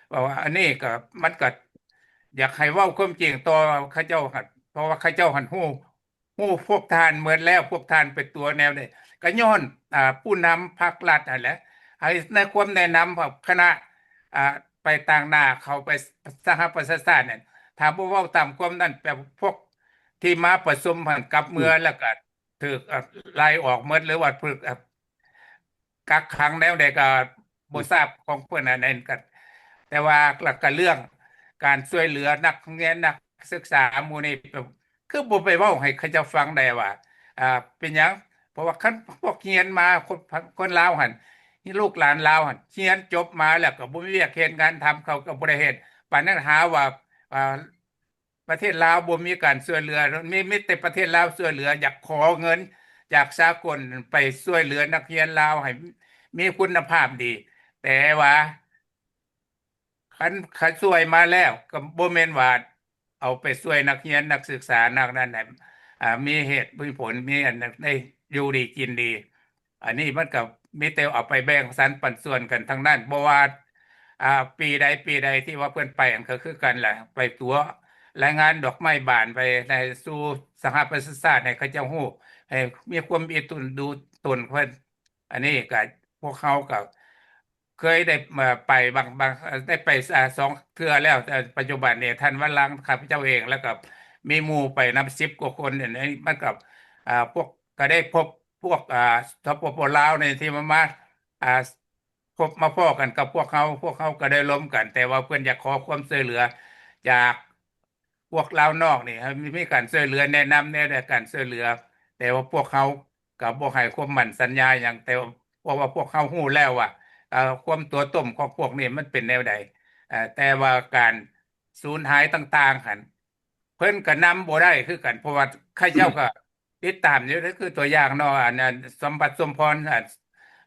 ເພາະວ່າອັນນີ້ກໍ ມັນກໍຢາກໃຫ້ເວົ້າຄວາມຈິງຕໍ່ເຂົາເຈົ້າ ເພາະວ່າເຂົາເຈົ້າຫັ້ນຮູ້ ຮູ້ພວກທ່ານໝົດແລ້ວ ພວກທ່ານໄປຕົວະແນວໃດ ກໍຍ້ອນ ອາ ຜູ້ນຳພັກລັດຫັ້ນແຫຼະ ໃຫ້ໃນຄວາມແນະນຳຂອງຄະນະ ອາ ໄປຕາງໜ້າເຂົາໄປສະຫະປະຊາຊາດນັ້ນ ຖ້າບໍ່ເວົ້າຕາມຄວາມນັ້ນ ແປວ່າພວກທີ່ມາປະຊຸມຫັ້ນກັບເມືອ ອືມ ແລ້ວກໍຖືກ ອາ ໄລ່ອອກໝົດ ຫຼືວ່າຖືກ ອາ ກັກຂັງແນວໃດກໍບໍ່ຊາບຂອງເພິ່ນ ອັນນັ້ນກໍ ແຕ່ວ່າ ແລ້ວກໍເລື່ອງການຊ່ວຍເຫຼືອນັກຮຽນນັກສຶກສາໝູ່ນີ້ ຄືບໍ່ໄປເວົ້າໃຫ້ເຂົາເຈົ້າຟັງໄດ້ວ່າ ອ່າ ເປັນຫຍັງ ເພາະວ່າຄັນພວກຮຽນມາ ຄົນ ຄົນລາວຫັ້ນ ລູກຫຼານລາວຫັ້ນ ຮຽນຈົບມາແລ້ວກໍບໍ່ມີວຽກເຮັດງານທຳ ເຂົາກໍບໍ່ໄດ້ເຮັດ ປານນັ້ນຫາວ່າ ອ່າ ປະເທດລາວບໍ່ມີການຊ່ວຍເຫຼືອ ມີ ມີແຕ່ປະເທດລາວຊ່ວຍເຫຼືອ ຢາກຂໍເງິນຈາກສາກົນໄປຊ່ວຍເຫຼືອນັກຮຽນລາວໃຫ້ມີຄຸນນະພາບດີ ແຕ່ວ່າ ຄັນເຂົາຊ່ວຍມາແລ້ວ ກໍບໍ່ແມ່ນວ່າເອົາໄປຊ່ວຍນັກຮຽນນັກສຶກສາ ນັກນັ້ນໃຫ້ ອ່າ ມີເຫດມີຜົນ ມີອັນນັ້ນ ໄດ້ຢູ່ດີກິນດີ ອັນນີ້ມັນກໍມີແຕ່ເອົາໄປແບ່ງສັນປັນສ່ວນກັນທັງນັ້ນ ບໍ່ວ່າ ອ່າ ປີໃດປີໃດທີ່ວ່າເພິ່ນໄປ ກໍຄືກັນແຫຼະ ໄປຕົວະລາຍງານດອກໄມ້ບານໄປໃນສູ່ສະຫະປະຊາຊາດ ໃຫ້ເຂົາເຈົ້າຮູ້ ໃຫ້ມີຄວາມອີ່ຕົນດູຕົນເພິ່ນ ອັນນີ້ກໍ ພວກເຮົາກໍ ເຄີຍໄດ້ ເອີ ໄປບາງ ບາງ ໄດ້ໄປ ອາ ສອງເທື່ອແລ້ວ ແຕ່ປັດຈຸບັນນີ້ ທ່ານວັນຫຼັງ ຂ້າພະເຈົ້າເອງ ແລ້ວກໍມີໝູ່ໄປນຳສິບກວ່າຄົນ ອັນນີ້ມັນກໍ ອາ ພວກ ກໍໄດ້ພົບພວກ ອາ ສປປ ລາວນີ້ ທີ່ມາ ມາ ອາ ພົບມາພໍ້ກັນກັບພວກເຮົາ ພວກເຮົາກໍໄດ້ລົມກັນ ແຕ່ວ່າເພິ່ນຢາກຂໍຄວາມຊ່ວຍເຫຼືອຈາກ ພວກລາວນອກນີ້ ໃຫ້ມີການຊ່ວຍເຫຼືອ ແນະນຳແນວໃດການຊ່ວຍເຫຼືອ ແຕ່ວ່າພວກເຮົາກໍບໍ່ໃຫ້ຄວາມໝັ້ນສັນຍາຫຍັງ ແຕ່ ເພາະວ່າພວກເຮົາຮູ້ແລ້ວວ່າ ເອີ ຄວາມຕົວຕົມຂອງພວກນີ້ມັນເປັນແນວໃດ ເອີ ແຕ່ວ່າການສູນຫາຍຕ່າງໆຫັ້ນ ເພິ່ນກໍນຳບໍ່ໄດ້ຄືກັນ ເພາະວ່າເຂົາເຈົ້າກໍຕິດຕາມຢູ່ ຄືຕົວຢ່າງເນາະ ອັນ ອັນ ສົມບັດ ສົມພອນ ອັນ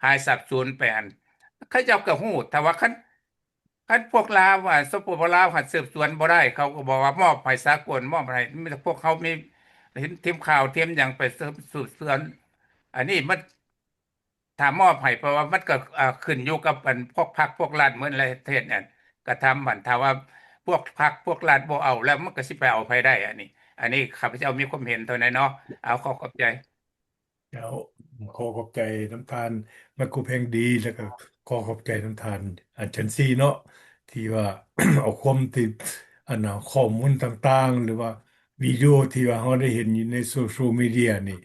ຫາຍສາບສູນໄປຫັ້ນ ເຂົາເຈົ້າກໍຮູ້ ຖ້າວ່າຄັນ ຄັນພວກລາວ ອາ ສປປ ລາວ ຫາກສືບສວນບໍ່ໄດ້ ເຂົາກໍບອກວ່າມອບໃຫ້ສາກົນ ມອບໃຫ້ ມີແຕ່ພວກເຮົາມີທີມ ທີມຂ່າວ ທີມຫຍັງໄປສືບສວນ ອັນນີ້ມັນ ຖ້າມອບໃຫ້ ເພາະວ່າມັນກໍ ອາ ຂຶ້ນຢູ່ກັບ ອັນ ພວກພັກພວກລັດໝົດແຫຼະ ເຮັດຫຍັງກະທຳ ອັນ ຖ້າວ່າພວກພັກພວກລັດບໍ່ເອົາແລ້ວ ມັນກໍຊິໄປເອົາໃຜໄດ້ ອັນນີ້ ອັນນີ້ຂ້າພະເຈົ້າມີຄວາມເຫັນເທົ່ານັ້ນເນາະ ເອົາ ຂໍຂອບໃຈ. ເຈົ້າ ຂໍຂອບໃຈນຳທ່ານໄມໂຄແພງດີ ແລ້ວກໍຂໍຂອບໃຈນຳທ່ານ ອາຈານຊີເນາະ ທີ່ວ່າເອົາຄວາມທີ່ ອັນນະ ຂໍ້ມູນຕ່າງໆ ຫຼືວ່າວິດີໂອທີ່ວ່າເຮົາໄດ້ເຫັນຢູ່ໃນໂຊຊຽວມີເດຍນີ້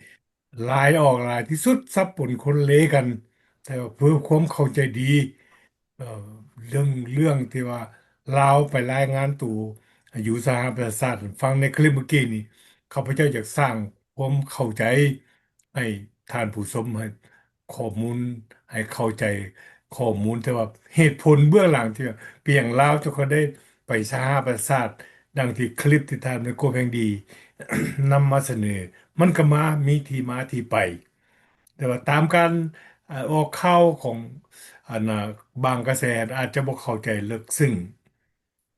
ຫຼາຍອອກຫຼາຍທີ່ສຸດ ສັບປົນຄົນເລກັນ ແຕ່ວ່າເພື່ອຄວາມເຂົ້າໃຈດີ ເອີ ເລື່ອງ ເລື່ອງທີ່ວ່າລາວໄປລາຍງານໂຕຢູ່ສະຫະປະຊາຊາດ ຟັງໃນຄລິບເມື່ອກີ້ນີ້ ຂ້າພະເຈົ້າຢາກສ້າງຄວາມເຂົ້າໃຈໃຫ້ທ່ານຜູ້ຊົມ ໃຫ້ຂໍ້ມູນ ໃຫ້ເຂົ້າໃຈຂໍ້ມູນ ແຕ່ວ່າເຫດຜົນເບື້ອງຫຼັງທີ່ວ່າເປັນຫຍັງລາວຈຶ່ງຄ່ອຍໄດ້ໄປສະຫະປະຊາຊາດ ດັ່ງທີ່ຄລິບທີ່ທ່ານໄມໂຄແພງດີນຳມາສະເໜີ ມັນກໍມາ ມີທີ່ມາທີ່ໄປ. ແຕ່ວ່າຕາມການ ເອີ ອອກຂ່າວຂອງ ອັນນະ ບາງກະແສອາດຈະບໍ່ເຂົ້າໃຈເລິກເຊິ່ງ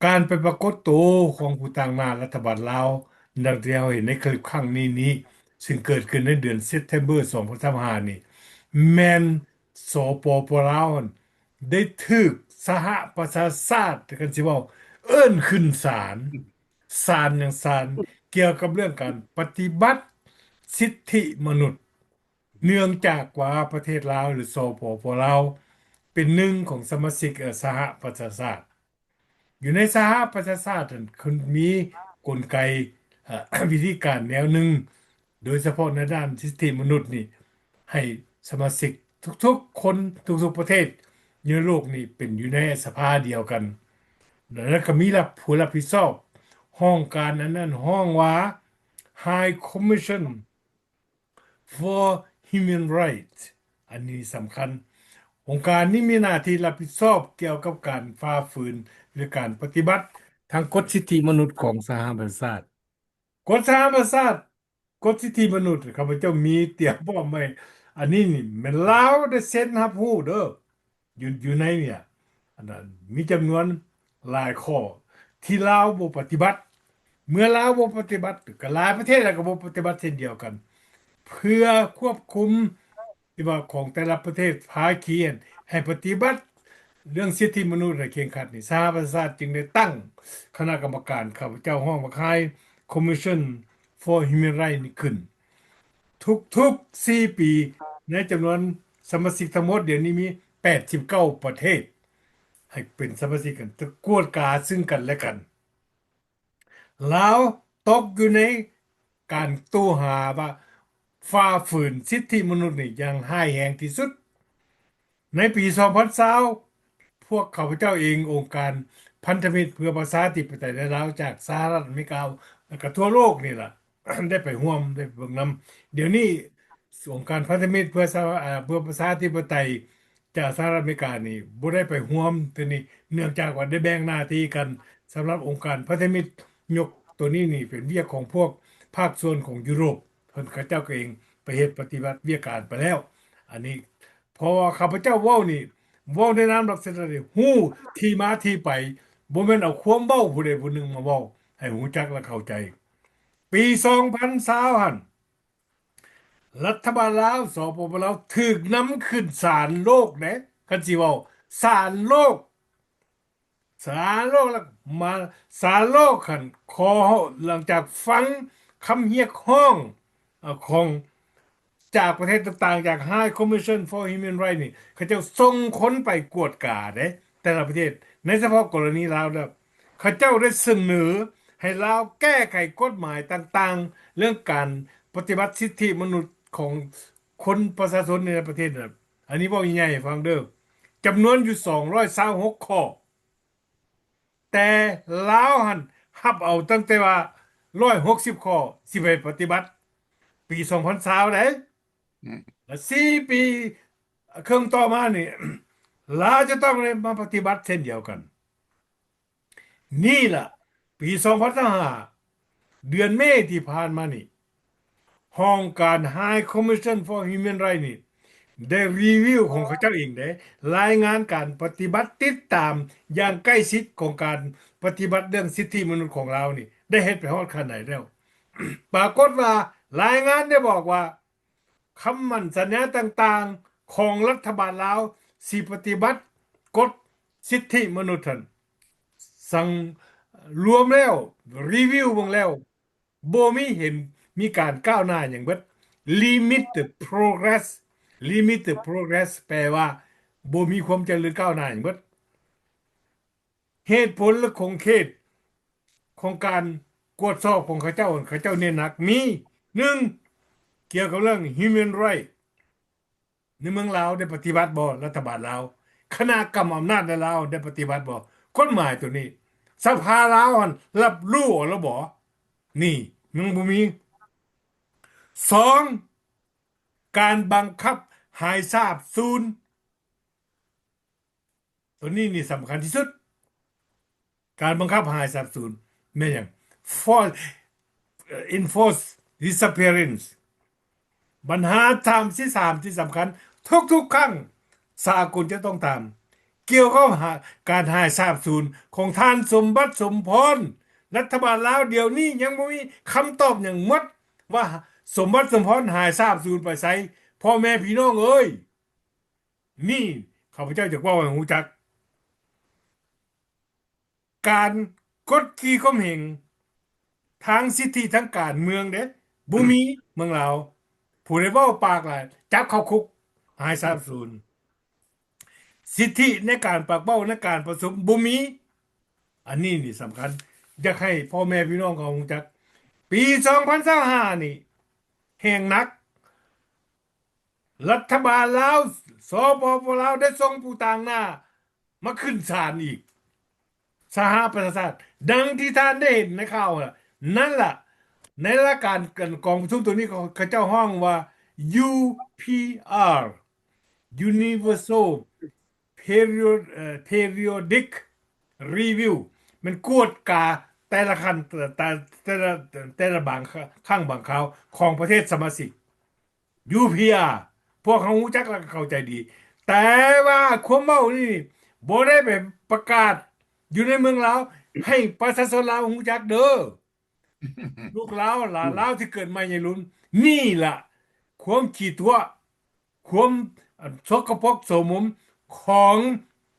ການໄປປາກົດໂຕຂອງຜູ້ຕາງໜ້າລັດຖະບານລາວ ດັ່ງທີ່ເຮົາເຫັນໃນຄລິບຄັ້ງນີ້ນີ້ ຊຶ່ງເກີດຂຶ້ນໃນເດືອນ September ສອງພັນຊາວຫ້ານີ້ ແມ່ນ ສປປ ລາວ ໄດ້ຖືກສະຫະປະຊາຊາດ ຄັນຊິເວົ້າ ເອີ້ນຂຶ້ນສານ ສານຫຍັງ ສານກ່ຽວກັບເລື່ອງການປະຕິບັດສິດທິມະນຸດ ເນື່ອງຈາກວ່າປະເທດລາວ ຫຼື ສປປ ລາວ ເປັນໜຶ່ງຂອງສະມາຊິກ ເອີ ສະຫະປະຊາຊາດ. ຢູ່ໃນສະຫະປະຊາຊາດນັ້ນ ເພິ່ນມີກົນໄກ ເອີ ວິທີການແນວໜຶ່ງ ໂດຍສະເພາະໃນດ້ານສິດທິມະນຸດນີ້ ໃຫ້ສະມາຊິກທຸກໆຄົນ ທຸກໆປະເທດຢູ່ໃນໂລກນີ້ ເປັນຢູ່ໃນສະພາດຽວກັນ ແລ້ວກໍມີຮັບ ຜູ້ຮັບຜິດຊອບ ຫ້ອງການອັນນັ້ນຮ້ອງວ່າ High Commission for Human Rights ອັນນີ້ສຳຄັນ. ອົງການນີ້ມີໜ້າທີ່ຮັບຜິດຊອບກ່ຽວກັບການຝ່າຝືນ ຫຼື ການປະຕິບັດທາງກົດສິດທິມະນຸດຂອງສະຫະປະຊາຊາດ. ກົດສະຫະປະຊາຊາດ ກົດສິດທິມະນຸດ ຂ້າພະເຈົ້າມີຕຽມພ້ອມໄວ້. ອັນນີ້ນີ້ແມ່ນລາວໄດ້ເຊັນຮັບຮູ້ເດີ້ ຢູ່ ຢູ່ໃນນີ້ ອັນນັ້ນ ມີຈຳນວນຫຼາຍຂໍ້ທີ່ລາວບໍ່ປະຕິບັດ. ເມື່ອລາວບໍ່ປະຕິບັດ ກໍຫຼາຍປະເທດລະກໍບໍ່ປະຕິບັດເຊັ່ນດຽວກັນ ເພື່ອຄວບຄຸມ ທີ່ວ່າຂອງແຕ່ລະປະເທດພາຄີ ໃຫ້ປະຕິບັດເລື່ອງສິດທິມະນຸດໃຫ້ເຄັ່ງຄັດນີ້ ສະຫະປະຊາຊາດຈຶ່ງໄດ້ຕັ້ງຄະນະກຳມະການ ຂ້າພະເຈົ້າຮ້ອງວ່າ High Commission for Human Rights ນີ້ຂຶ້ນ ທຸກໆສີ່ປີ ໃນຈຳນວນສະມາຊິກທັງໝົດ ດຽວນີ້ມີແປດສິບເກົ້າປະເທດ ໃຫ້ເປັນສະມາຊິກກັນ ກວດກາຊຶ່ງກັນແລະກັນ. ລາວຕົກຢູ່ໃນການໂຕຫາວ່າ ຝ່າຝືນສິດທິມະນຸດນີ້ຢ່າງຮ້າຍແຮງທີ່ສຸດ. ໃນປີສອງພັນຊາວ ພວກຂ້າພະເຈົ້າເອງ ອົງການພັນທະມິດເພື່ອປະຊາທິປະໄຕໃນລາວ ຈາກສະຫະລັດອາເມລິກາ ແລະກະທົ່ວໂລກນີ້ລະ ໄດ້ໄປຮ່ວມ ໄດ້ເບິ່ງນຳ. ດຽວນີ້ອົງການພັນທະມິດເພື່ອສະ ເພື່ອປະຊາທິປະໄຕ ຈາກສະຫະລັດອາເມລິການີ້ບໍ່ໄດ້ໄປຮ່ວມໂຕນີ້ ເນື່ອງຈາກວ່າໄດ້ແບ່ງໜ້າທີ່ກັນ. ສຳລັບອົງການພັນທະມິດ ຍົກໂຕນີ້ນີ້ເປັນວຽກຂອງພວກພາກສ່ວນຂອງຢູໂຣບ ເພິ່ນເຂົາເຈົ້າກໍເອງໄປເຮັດປະຕິບັດວຽກການໄປແລ້ວ. ອັນນີ້ ເພາະວ່າຂ້າພະເຈົ້າເວົ້ານີ້ ເວົ້າໃນນາມລັກສະນະທີ່ຮູ້ທີ່ມາທີ່ໄປ ບໍ່ແມ່ນເອົາຄວາມເວົ້າຜູ້ໃດຜູ້ໜຶ່ງມາເວົ້າ ໃຫ້ຮູ້ຈັກ ແລະ ເຂົ້າໃຈ. ປີສອງພັນຊາວຫັ້ນ ລັດຖະບານລາວ ສປປ ລາວ ຖືກນຳຂຶ້ນສານໂລກເດ້ ຄັນຊິເວົ້າ ສານໂລກ ສານໂລກ ແລ້ວມາສານໂລກຫັ້ນ ຂໍ ຫຼັງຈາກຟັງຄຳຮຽກຮ້ອງ ເອີ ຂອງ ຈາກປະເທດຕ່າງໆ ຈາກ High Commission for Human Rights ນີ້ ເຂົາເຈົ້າສົ່ງຄົນໄປກວດກາເດ້ ແຕ່ລະປະເທດ ໃນສະເພາະກໍລະນີລາວແລ້ວ ເຂົາເຈົ້າໄດ້ສະເໜີໃຫ້ລາວແກ້ໄຂກົດໝາຍຕ່າງໆ ເລື່ອງການປະຕິບັດສິດທິມະນຸດຂອງຄົນປະຊາຊົນໃນປະເທດນັ້ນ. ອັນນີ້ເວົ້າໃຫຍ່ໆໃຫ້ຟັງເດີ້ ຈຳນວນຢູ່ສອງຮ້ອຍຊາວຫົກຂໍ້ ແຕ່ລາວຫັ້ນຮັບເອົາຕັ້ງແຕ່ວ່າຮ້ອຍຫົກສິບຂໍ້ ຊິໄປປະຕິບັດ ປີສອງພັນຊາວໃດ໋ ອືມ ແລະ ສີ່ປີເຄິ່ງຕໍ່ມານີ້ ລາວຈະຕ້ອງໄດ້ມາປະຕິບັດເຊັ່ນດຽວກັນ. ນີ້ລະ ປີສອງພັນຊາວຫ້າ ເດືອນເມທີ່ຜ່ານມານີ້ ຫ້ອງການ High Commission for Human Rights ນີ້ ໄດ້ຣີວິວຂອງເຂົາເຈົ້າເອງເດ້ ລາຍງານການປະຕິບັດຕິດຕາມຢ່າງໃກ້ຊິດຂອງການປະຕິບັດເລື່ອງສິດທິມະນຸດຂອງລາວນີ້ ໄດ້ເຮັດໄປຮອດຂັ້ນໃດແລ້ວ. ປາກົດວ່າລາຍງານໄດ້ບອກວ່າ ຄຳໝັ້ນສັນຍາຕ່າງໆຂອງລັດຖະບານລາວ ຊິປະຕິບັດກົດສິດທິມະນຸດຫັ້ນ ສັງ ລວມແລ້ວ ຣີວິວເບິ່ງແລ້ວ ບໍ່ມີເຫັນມີການກ້າວໜ້າຫຍັງເບິດ. Limited progress, limited progress ແປວ່າບໍ່ມີຄວາມຈະເລີນກ້າວໜ້າຫຍັງເບິດ. ເຫດຜົນ ແລະ ຂົງເຂດຂອງການກວດສອບຂອງເຂົາເຈົ້າ ເຂົາເຈົ້າເນັ້ນໜັກມີ ໜຶ່ງ ກ່ຽວກັບເລື່ອງ human right ໃນເມືອງລາວໄດ້ປະຕິບັດບໍ່? ລັດຖະບານລາວ ຄະນະກຳອຳນາດໃນລາວໄດ້ປະຕິບັດບໍ່? ກົດໝາຍໂຕນີ້ ສະພາລາວຫັ້ນຮັບຮູ້ແລ້ວບໍ່? ນີ້ຍັງບໍ່ມີ. ສອງ ການບັງຄັບໃຫ້ສາບສູນ ໂຕນີ້ນີ້ສຳຄັນທີ່ສຸດ. ການບັງຄັບໃຫ້ສາບສູນແມ່ນຫຍັງ? For enforce disappearance. ບັນຫາທາມທີສາມທີ່ສຳຄັນ ທຸກໆຄັ້ງສາກົນຈະຕ້ອງຕາມ ກ່ຽວກັບຫາ ການຫາຍສາບສູນຂອງທ່ານສົມບັດ ສົມພອນ. ລັດຖະບານລາວດຽວນີ້ຍັງບໍ່ມີຄຳຕອບຫຍັງໝົດວ່າ ສົມບັດ ສົມພອນ ຫາຍສາບສູນໄປໃສ? ພໍ່ແມ່ພີ່ນ້ອງເອີຍ ນີ້ຂ້າພະເຈົ້າຢາກເວົ້າໃຫ້ຮູ້ຈັກ ການກົດຂີ່ຂົ່ມເຫງທາງສິດທິທາງການເມືອງເດ້ ບໍ່ມີເມືອງລາວ. ຜູ້ໃດເວົ້າປາກຫຼາຍ ຈັບເຂົ້າຄຸກ ຫາຍສາບສູນ. ສິດທິໃນການປາກເວົ້າ ໃນການປະຊຸມ ບໍ່ມີ. ອັນນີ້ນີ້ສຳຄັນ ຢາກໃຫ້ພໍ່ແມ່ພີ່ນ້ອງເຮົາຮູ້ຈັກ ປີສອງພັນຊາວຫ້ານີ້ແຮງໜັກ ລັດຖະບານລາວ ສປປ ລາວ ໄດ້ສົ່ງຜູ້ຕາງໜ້າມາຂຶ້ນສານອີກ ສະຫະປະຊາຊາດ ດັ່ງທີ່ທ່ານໄດ້ເຫັນໃນຂ່າວນັ້ນລະ. ໃນລາຍການກອງປະຊຸມໂຕນີ້ ເຂົາເຈົ້າຮ້ອງວ່າ UPR Universal Period ເອີ Periodic Review ແມ່ນກວດກາແຕ່ລະຂັ້ນ ແຕ່ ແຕ່ລະ ແຕ່ລະບາງຄັ້ງບາງຄາວຂອງປະເທດສະມາຊິກ UPR ພວກເຮົາຮູ້ຈັກ ແລະ ເຂົ້າໃຈດີ. ແຕ່ວ່າຄວາມເວົ້ານີ້ບໍ່ໄດ້ໄປປະກາດຢູ່ໃນເມືອງລາວ ໃຫ້ປະຊາຊົນລາວຮູ້ຈັກເດີ. ລູກລາວ ຫຼານລາວທີ່ເກີດໃໝ່ໃຫຍ່ລຸນ ນີ້ລະຄວາມຂີ້ຕົວະ ຄວາມ ອັນ ສົກກະປົກໂສມມຂອງ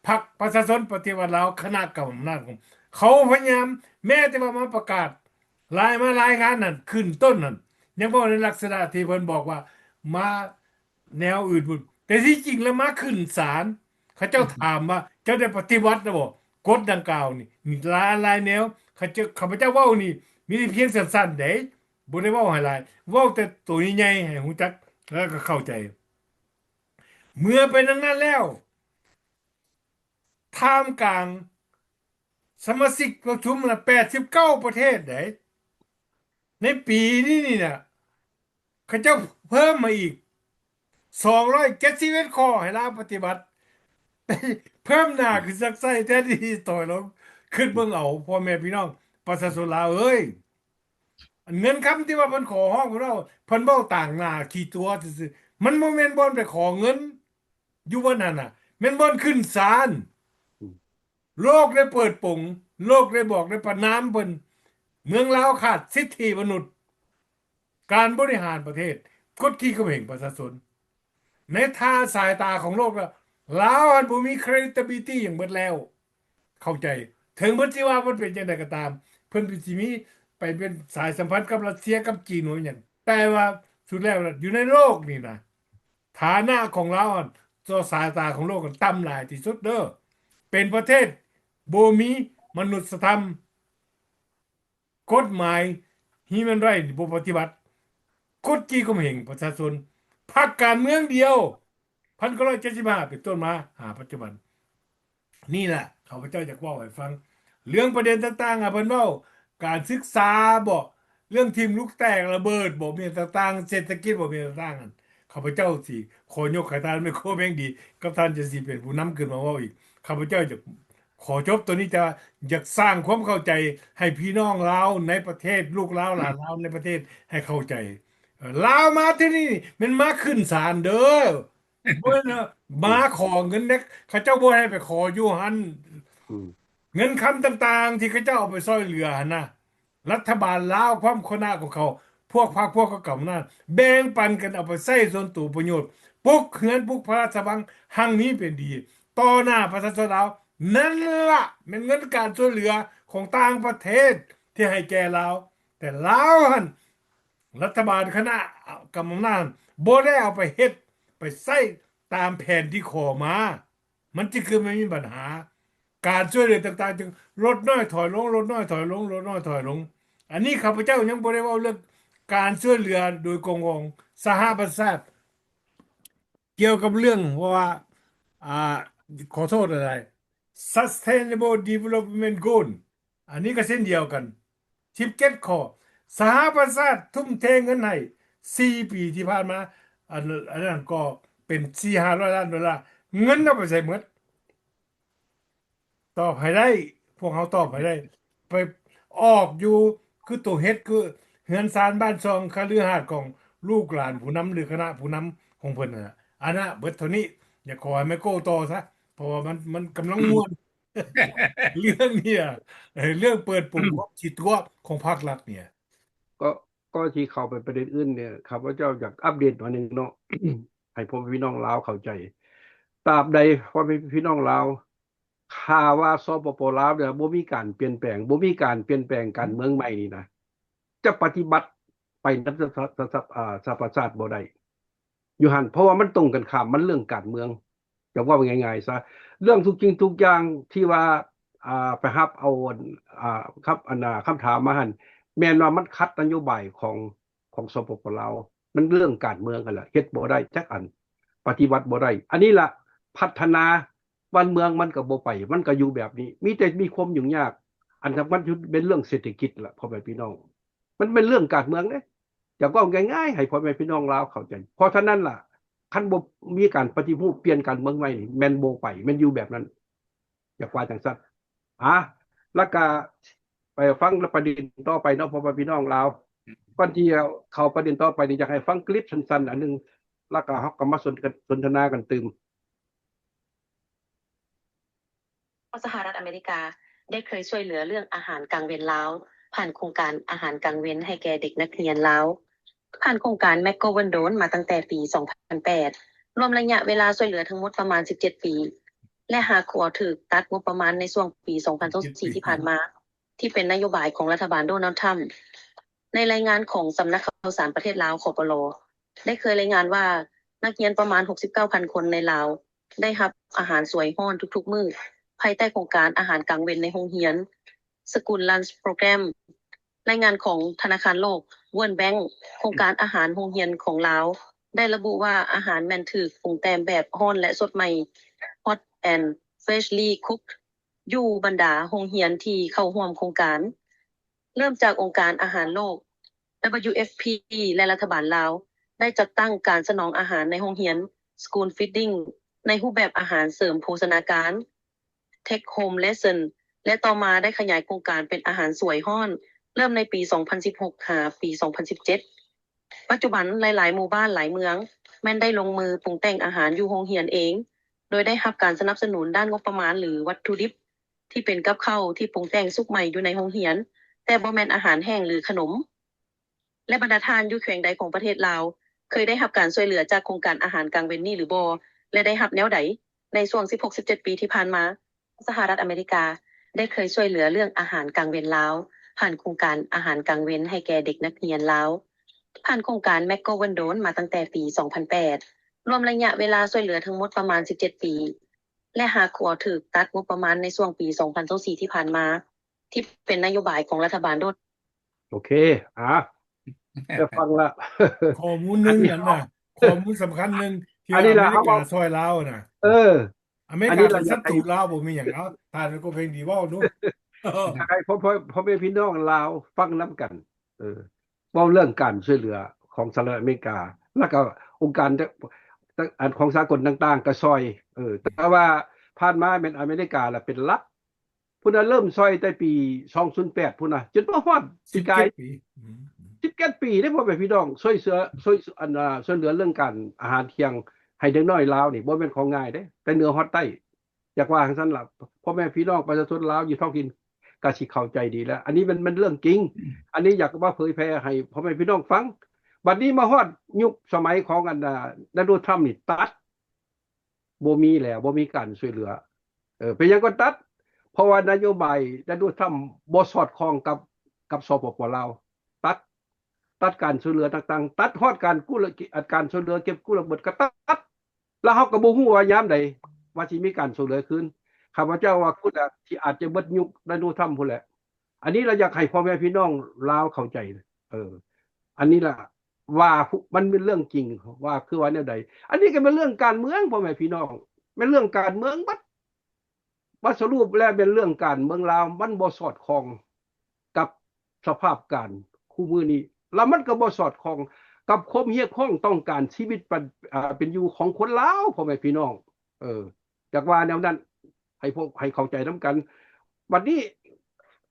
ພັກປະຊາຊົນປະຕິວັດລາວ ຄະນະກຳມະການຂອງເຂົາ ພະຍາຍາມ ແມ້ແຕ່ວ່າມາປະກາດ ລາຍ ມາລາຍງານນັ້ນ ຂຶ້ນຕົ້ນນັ້ນ ຍັງເວົ້າໃນລັກສະນະທີ່ເພິ່ນບອກວ່າມາແນວອື່ນພຸ້ນ ແຕ່ທີ່ຈິງແລ້ວມາຂຶ້ນສານ ເຂົາເຈົ້າຖາມວ່າ ເຈົ້າໄດ້ປະຕິບັດແລ້ວບໍ່ ກົດດັ່ງກ່າວນີ້? ມີຫຼາຍ ຫຼາຍແນວ ຂ້າພະເຈົ້າ ຂ້າພະເຈົ້າເວົ້ານີ້ມີແຕ່ພຽງສັ້ນໆເດ້ ບໍ່ໄດ້ເວົ້າໃຫ້ຫຼາຍ ເວົ້າແຕ່ໂຕໃຫຍ່ໆໃຫ້ຮູ້ຈັກ ແລ້ວກໍເຂົ້າໃຈ. ເມື່ອເປັນດັ່ງນັ້ນແລ້ວ ທ່າມກາງສະມາຊິກປະຊຸມລະ ແປດສິບເກົ້າປະເທດໃດ ໃນປີນີ້ນີ້ນະ ເຂົາເຈົ້າເພີ່ມມາອີກ ສອງຮ້ອຍເຈັດສິບເອັດຂໍ້ໃຫ້ລາວປະຕິບັດ ເພີ່ມໜ້າຂຶ້ນຊັກໄສ້ແທນທີ່ຊິຖອຍລົງ. ຄິດເບິ່ງເອົາ ພໍ່ແມ່ພີ່ນ້ອງປະຊາຊົນລາວເອີຍ ອັນເງິນຄຳທີ່ວ່າເພິ່ນຂໍຮ້ອງ ເພິ່ນເວົ້າ ເພິ່ນເວົ້າຕາງໜ້າຂີ້ຕົວະຊື່ໆ ມັນບໍ່ແມ່ນບ່ອນໄປຂໍເງິນຢູ່ບ່ອນນັ້ນນະ ແມ່ນບ່ອນຂຶ້ນສານ. ໂລກໄດ້ເປີດໂປງ ໂລກໄດ້ບອກ ໄດ້ປະນາມເພິ່ນ ເມືອງລາວຂາດສິດທິມະນຸດ ການບໍລິຫານປະເທດ ກົດຂີ່ຂົ່ມເຫງປະຊາຊົນ ໃນຕາສາຍຕາຂອງໂລກລະ ລາວຫັ້ນບໍ່ມີ credibility ຫຍັງເບິດແລ້ວ ເຂົ້າໃຈ. ເຖິງເພິ່ນຊິວ່າມັນເປັນຈັ່ງໃດກໍຕາມ ເພິ່ນຊິມີໄປເປັນສາຍສຳພັນກັບຣັດເຊຍ ກັບຈີນ ວ່າຫຍັງ ແຕ່ວ່າສຸດແລ້ວລະ ຢູ່ໃນໂລກນີ້ນະ ຖານະຂອງລາວຫັ້ນ ຕໍ່ສາຍຕາຂອງໂລກຫັ້ນ ຕ່ຳຫຼາຍທີ່ສຸດເດີ. ເປັນປະເທດບໍ່ມີມະນຸດສະທຳ ກົດໝາຍ human right ບໍ່ປະຕິບັດ ກົດຂີ່ຂົ່ມເຫງປະຊາຊົນ ພັກການເມືອງດຽວ ພັນເກົ້າຮ້ອຍເຈັດສິບຫ້າ ເປັນຕົ້ນມາຫາປັດຈຸບັນ. ນີ້ລະ ຂ້າພະເຈົ້າຢາກເວົ້າໃຫ້ຟັງ ເລື່ອງປະເດັນຕ່າງໆ ອາ ເພິ່ນເວົ້າ ການສຶກສາບໍ ເລື່ອງຖິ້ມລູກແຕກລະເບີດບໍ ມີຫຍັງຕ່າງໆ ເສດຖະກິດບໍ ມີຫຍັງຕ່າງໆ ນັ້ນ ຂ້າພະເຈົ້າຊິຂໍຍົກໃຫ້ທ່ານໄມໂຄແບງດີ ກັບທ່ານຈະຊິເປັນຜູ້ນຳຂຶ້ນມາເວົ້າອີກ. ຂ້າພະເຈົ້າຈະ ຂໍຈົບໂຕນີ້ ຈະຢາກສ້າງຄວາມເຂົ້າໃຈໃຫ້ພີ່ນ້ອງລາວໃນປະເທດ, ລູກລາວຫຼານລາວໃນປະເທດໃຫ້ເຂົ້າໃຈ. ເອີ ລາວມາທີ່ນີ້ແມ່ນມາຂຶ້ນສານເດີ້ ບໍ່ແມ່ນມາຂໍເງິນເດ້, ເຂົາເຈົ້າບໍ່ໃຫ້ໄປຂໍຢູ່ຫັ້ນ. ອືມ ເງິນຄຳຕ່າງໆທີ່ເຂົາເຈົ້າເອົາໄປຊ່ວຍເຫຼືອຫັ້ນນະ, ລັດຖະບານລາວ ພ້ອມຄະນະຂອງເຂົາ, ພວກພັກພວກກຳນັນ ແບ່ງປັນກັນເອົາໄປໃຊ້ສ່ວນຕົວປະໂຫຍດ, ປຸກເຮືອນປຸກພະລາຊະວັງຮັ່ງມີເປັນດີ ຕໍ່ໜ້າປະຊາຊົນລາວ. ນັ້ນລະແມ່ນເງິນການຊ່ວຍເຫຼືອຂອງຕ່າງປະເທດທີ່ໃຫ້ແກ່ລາວ, ແຕ່ລາວຫັ້ນ ລັດຖະບານຄະນະກຳມະນານບໍ່ໄດ້ເອົາໄປເຮັດໄປໃຊ້ຕາມແຜນທີ່ຂໍມາ, ມັນຈຶ່ງຄືມັນມີບັນຫາ, ການຊ່ວຍເຫຼືອຕ່າງໆຈຶ່ງລົດນ້ອຍຖອຍລົງ, ລົດນ້ອຍຖອຍລົງ, ລົດນ້ອຍຖອຍລົງ. ອັນນີ້ຂ້າພະເຈົ້າຍັງບໍ່ໄດ້ເວົ້າເລື່ອງການຊ່ວຍເຫຼືອໂດຍກົງຂອງສະຫະປະຊາຊາດ ກ່ຽວກັບເລື່ອງ ເພາະວ່າ ອ່າ ຂໍໂທດຫຼາຍໆ Sustainable Development Goal ອັນນີ້ກໍເຊັ່ນດຽວກັນ ສິບເຈັດຂໍ້ ສະຫະປະຊາຊາດທຸ່ມເທເງິນໃຫ້ສີ່ປີທີ່ຜ່ານມາ, ອັນ ອັນນັ້ນກໍເປັນສີ່ຫ້າຮ້ອຍລ້ານໂດລາ, ເງິນເອົາໄປໃສໝົດ? ຕອບໃຫ້ໄດ້, ພວກເຮົາຕອບໃຫ້ໄດ້. ໄປອອກຢູ່ ຄືໂຕເຮັດ ຄືເຮືອນຊານບ້ານຊ່ອງຄະລືຫາດຂອງລູກຫຼານຜູ້ນຳ ຫຼື ຄະນະຜູ້ນຳຂອງເພິ່ນນັ້ນນະ. ອັນນະ ເບິດເທົ່ານີ້, ຢາກຂໍໃຫ້ແມ່ໂກ້ຕໍ່ຊະ ເພາະວ່າມັນ ມັນກຳລັງມ່ວນ ເລື່ອງນີ້ ເອີ ເລື່ອງເປີດໂປງຄວາມຂີ້ຕົວະຂອງພາກລັດນີ້. ກໍ ກ່ອນທີ່ເຂົ້າໄປປະເດັນອື່ນນີ້ ຂ້າພະເຈົ້າຢາກອັບເດດໜ້ອຍໜຶ່ງເນາະ ໃຫ້ພໍ່ແມ່ພີ່ນ້ອງລາວເຂົ້າໃຈ. ຕາບໃດພໍ່ແມ່ພີ່ນ້ອງລາວ ຖ້າວ່າ ສປປ ລາວ ເນຍ ບໍ່ມີການປ່ຽນແປງ, ບໍ່ມີການປ່ຽນແປງການເມືອງໃໝ່ນີ້ນະ, ຈະປະຕິບັດໄປນຳສະ ສະ ສະ ອາ ສະຫະປະຊາຊາດບໍ່ໄດ້ຢູ່ຫັ້ນ, ເພາະວ່າມັນຕົງກັນຂ້າມ, ມັນເລື່ອງການເມືອງ. ຈະເວົ້າງ່າຍໆຊະ, ເລື່ອງທຸກສິ່ງທຸກຢ່າງທີ່ວ່າ ອ່າ ໄປຮັບເອົາ ອ່າ ຄຳ ອັນນ່າ ຄຳຖາມມາຫັ້ນ ແມ່ນວ່າມັນຂັດນະໂຍບາຍຂອງ ຂອງ ສປປ ລາວ, ມັນເລື່ອງການເມືອງຫັ້ນລະ, ເຮັດບໍ່ໄດ້ຈັກອັນ, ປະຕິບັດບໍ່ໄດ້. ອັນນີ້ລະ ພັດທະນາບ້ານເມືອງມັນກໍບໍ່ໄປ, ມັນກໍຢູ່ແບບນີ້, ມີແຕ່ມີຄວາມຫຍຸ້ງຍາກ. ອັນສຳຄັນທີ່ສຸດເປັນເລື່ອງເສດຖະກິດລະ ພໍ່ແມ່ພີ່ນ້ອງ, ມັນເປັນເລື່ອງການເມືອງເດ້. ຢາກເວົ້າງ່າຍໆໃຫ້ພໍ່ແມ່ພີ່ນ້ອງລາວເຂົ້າໃຈ. ເພາະສະນັ້ນລະ ຄັນບໍ່ມີການປະຕິຮູບປ່ຽນການເມືອງໃໝ່ນີ້ ແມ່ນບໍ່ໄປ, ແມ່ນຢູ່ແບບນັ້ນ. ຢາກວ່າຈັ່ງຊັ້ນ. ອາ ແລ້ວກະໄປຟັງປະເດັນຕໍ່ໄປເນາະ ພໍ່ແມ່ພີ່ນ້ອງລາວ. ກ່ອນທີ່ຈະເຂົ້າປະເດັນຕໍ່ໄປນີ້ ຢາກໃຫ້ຟັງຄລິບສັ້ນໆອັນໜຶ່ງ ແລ້ວກະເຮົາກໍມາສົນ ສົນທະນາກັນຕື່ມ. ສະຫະລັດອາເມລິກາໄດ້ເຄີຍຊ່ວຍເຫຼືອເລື່ອງອາຫານກາງເວັນລາວ ຜ່ານໂຄງການອາຫານກາງເວັນໃຫ້ແກ່ເດັກນັກຮຽນລາວ ຜ່ານໂຄງການ McGovern Dole ມາຕັ້ງແຕ່ປີສອງພັນແປດ, ລວມໄລຍະເວລາຊ່ວຍເຫຼືອທັງໝົດປະມານສິບເຈັດປີ ແລະ ຫາກກໍຖືກຕັດງົບປະມານໃນຊ່ວງປີສອງພັນຊາວສີ່ທີ່ຜ່ານມາ ທີ່ເປັນນະໂຍບາຍຂອງລັດຖະບານໂດນັລ ທຣຳ. ໃນລາຍງານຂອງສຳນັກຂ່າວສານປະເທດລາວ ຂປລ ໄດ້ເຄີຍລາຍງານວ່າ ນັກຮຽນປະມານຫົກສິບເກົ້າພັນຄົນໃນລາວ ໄດ້ຮັບອາຫານສວຍຮ້ອນທຸກໆມື້ ພາຍໃຕ້ໂຄງການອາຫານກາງເວັນໃນໂຮງຮຽນ School Lunch Program. ລາຍງານຂອງທະນາຄານໂລກ World Bank ໂຄງການອາຫານໂຮງຮຽນຂອງລາວ ໄດ້ລະບຸວ່າອາຫານແມ່ນຖືກປຸງແຕ່ງແບບຮ້ອນ ແລະ ສົດໃໝ່ Hot and Freshly Cooked ຢູ່ບັນດາໂຮງຮຽນທີ່ເຂົ້າຮ່ວມໂຄງການ. ເລີ່ມຈາກອົງການອາຫານໂລກ WFP ແລະ ລັດຖະບານລາວ ໄດ້ຈັດຕັ້ງການສະໜອງອາຫານໃນໂຮງຮຽນ School Feeding ໃນຮູບແບບອາຫານເສີມໂພຊະນາການ Take Home Ration ແລະ ຕໍ່ມາໄດ້ຂະຫຍາຍໂຄງການເປັນອາຫານສວຍຮ້ອນ ເລີ່ມໃນປີສອງພັນສິບຫົກ ຫາປີສອງພັນສິບເຈັດ. ປັດຈຸບັນ ຫຼາຍໆໝູ່ບ້ານ ຫຼາຍເມືອງ ແມ່ນໄດ້ລົງມືປຸງແຕ່ງອາຫານຢູ່ໂຮງຮຽນເອງ ໂດຍໄດ້ຮັບການສະໜັບສະໜູນດ້ານງົບປະມານ ຫຼື ວັດຖຸດິບ ທີ່ເປັນກັບເຂົ້າທີ່ປຸງແຕ່ງສຸກໃໝ່ຢູ່ໃນໂຮງຮຽນ, ແຕ່ບໍ່ແມ່ນອາຫານແຫ້ງ ຫຼື ຂະໜົມ. ແລະ ບັນດາທ່ານຢູ່ແຂວງໃດຂອງປະເທດລາວ ເຄີຍໄດ້ຮັບການຊ່ວຍເຫຼືອຈາກໂຄງການອາຫານກາງເວັນນີ້ຫຼືບໍ່ ແລະ ໄດ້ຮັບແນວໃດ? ໃນຊ່ວງສິບຫົກ ສິບເຈັດປີທີ່ຜ່ານມາ, ສະຫະລັດອາເມລິກາໄດ້ເຄີຍຊ່ວຍເຫຼືອເລື່ອງອາຫານກາງເວັນລາວ ຜ່ານໂຄງການອາຫານກາງເວັນໃຫ້ແກ່ເດັກນັກຮຽນລາວ ຜ່ານໂຄງການ McGovern Dole ມາຕັ້ງແຕ່ປີສອງພັນແປດ, ລວມໄລຍະເວລາຊ່ວຍເຫຼືອທັງໝົດປະມານສິບເຈັດປີ ແລະ ຫາກໍຖືກຕັດງົບປະມານໃນຊ່ວງປີສອງພັນຊາວສີ່ທີ່ຜ່ານມາ ທີ່ເປັນນະໂຍບາຍຂອງລັດຖະບານໂດນ. ໂອເຄ ອ່າ ໄດ້ຟັງລະ ຂໍ້ມູນໜຶ່ງອັນນະ ຂໍ້ມູນສຳຄັນໜຶ່ງທີ່ອາເມລິກາຊ່ອຍລາວນະ. ເອີ ອາເມລິກາເປັນສັດຕູລາວ ບໍ່ມີຫຍັງເນາະ. ທ່ານກໍເພງດີເວົ້າເນາະ ໃຫ້ພໍ່ ພໍ່ ພໍ່ແມ່ພີ່ນ້ອງລາວຟັງນຳກັນ. ເອີ ເວົ້າເລື່ອງການຊ່ວຍເຫຼືອຂອງສະຫະລັດອາເມລິກາ ແລ້ວກໍອົງການ ອັນ ຂອງສາກົນຕ່າງໆກໍຊ່ອຍ. ເອີ ແຕ່ວ່າຜ່ານມາແມ່ນອາເມລິກາລະເປັນຫຼັກ ພຸ້ນນະ ເລີ່ມຊ່ອຍແຕ່ປີສອງພັນແປດພຸ້ນນະ ຈົນມາຮອດປີກາຍ ສິບເຈັດປີ ອືມ ສິບເຈັດປີເດ້ ພໍ່ແມ່ພີ່ນ້ອງ ຊ່ວຍເຫຼືອ ຊ່ວຍ ອັນ ອ່າ ຊ່ວຍເຫຼືອເລື່ອງການອາຫານທ່ຽງໃຫ້ເດັກນ້ອຍລາວນີ້ ບໍ່ແມ່ນຂອງງ່າຍເດ້ ແຕ່ເໜືອຮອດໃຕ້ ຢາກວ່າຈັ່ງຊັ້ນລະ ພໍ່ແມ່ພີ່ນ້ອງປະຊາຊົນລາວຢູ່ທ້ອງຖິ່ນກໍຊິເຂົ້າໃຈດີແລ້ວ. ອັນນີ້ມັນ ມັນເລື່ອງຈິງ ອັນນີ້ຢາກມາເຜີຍແຜ່ໃຫ້ພໍ່ແມ່ພີ່ນ້ອງຟັງ. ບັດນີ້ມາຮອດຍຸກສະໄໝຂອງອັນ ນາໂດນທຣຳນີ້ ຕັດ ບໍ່ມີແລ້ວ ບໍ່ມີການຊ່ວຍເຫຼືອ. ເອີ ເປັນຫຍັງກໍຕັດ? ເພາະວ່ານະໂຍບາຍນາໂດນທຣຳບໍ່ສອດຄ່ອງກັບ ກັບ ສປປ ລາວ ຕັດ ຕັດການຊ່ວຍເຫຼືອຕ່າງໆ ຕັດຮອດການກູ້ລະ ການຊ່ວຍເຫຼືອເກັບກູ້ລະເບີດກໍຕັດ ແລ້ວເຮົາກໍບໍ່ຮູ້ວ່າຍາມໃດວ່າຊິມີການຊ່ວຍເຫຼືອຄືນ. ຂ້າພະເຈົ້າວ່າພຸ້ນລະ ທີ່ອາດຈະເບິດຍຸກນາໂດນທຣຳພຸ້ນແຫຼະ. ອັນນີ້ລະຢາກໃຫ້ພໍ່ແມ່ພີ່ນ້ອງລາວເຂົ້າໃຈ ເອີ ອັນນີ້ລະວ່າມັນເປັນເລື່ອງຈິງ ວ່າຄືວ່າແນວໃດ. ອັນນີ້ກໍແມ່ນເລື່ອງການເມືອງ ພໍ່ແມ່ພີ່ນ້ອງ ແມ່ນເລື່ອງການເມືອງເບິດ. ວ່າສະຫຼຸບແລ້ວແມ່ນເລື່ອງການເມືອງລາວ ມັນບໍ່ສອດຄ່ອງກັບສະພາບການຄູ່ມື້ນີ້ ແລ້ວມັນກໍບໍ່ສອດຄ່ອງກັບຄວາມຮຽກຮ້ອງຕ້ອງການຊີວິດ ອາ ເປັນຢູ່ຂອງຄົນລາວ ພໍ່ແມ່ພີ່ນ້ອງ ເອີ ຢາກວ່າແນວນັ້ນ ໃຫ້ພວກ ໃຫ້ເຂົ້າໃຈນຳກັນ. ບັດນີ້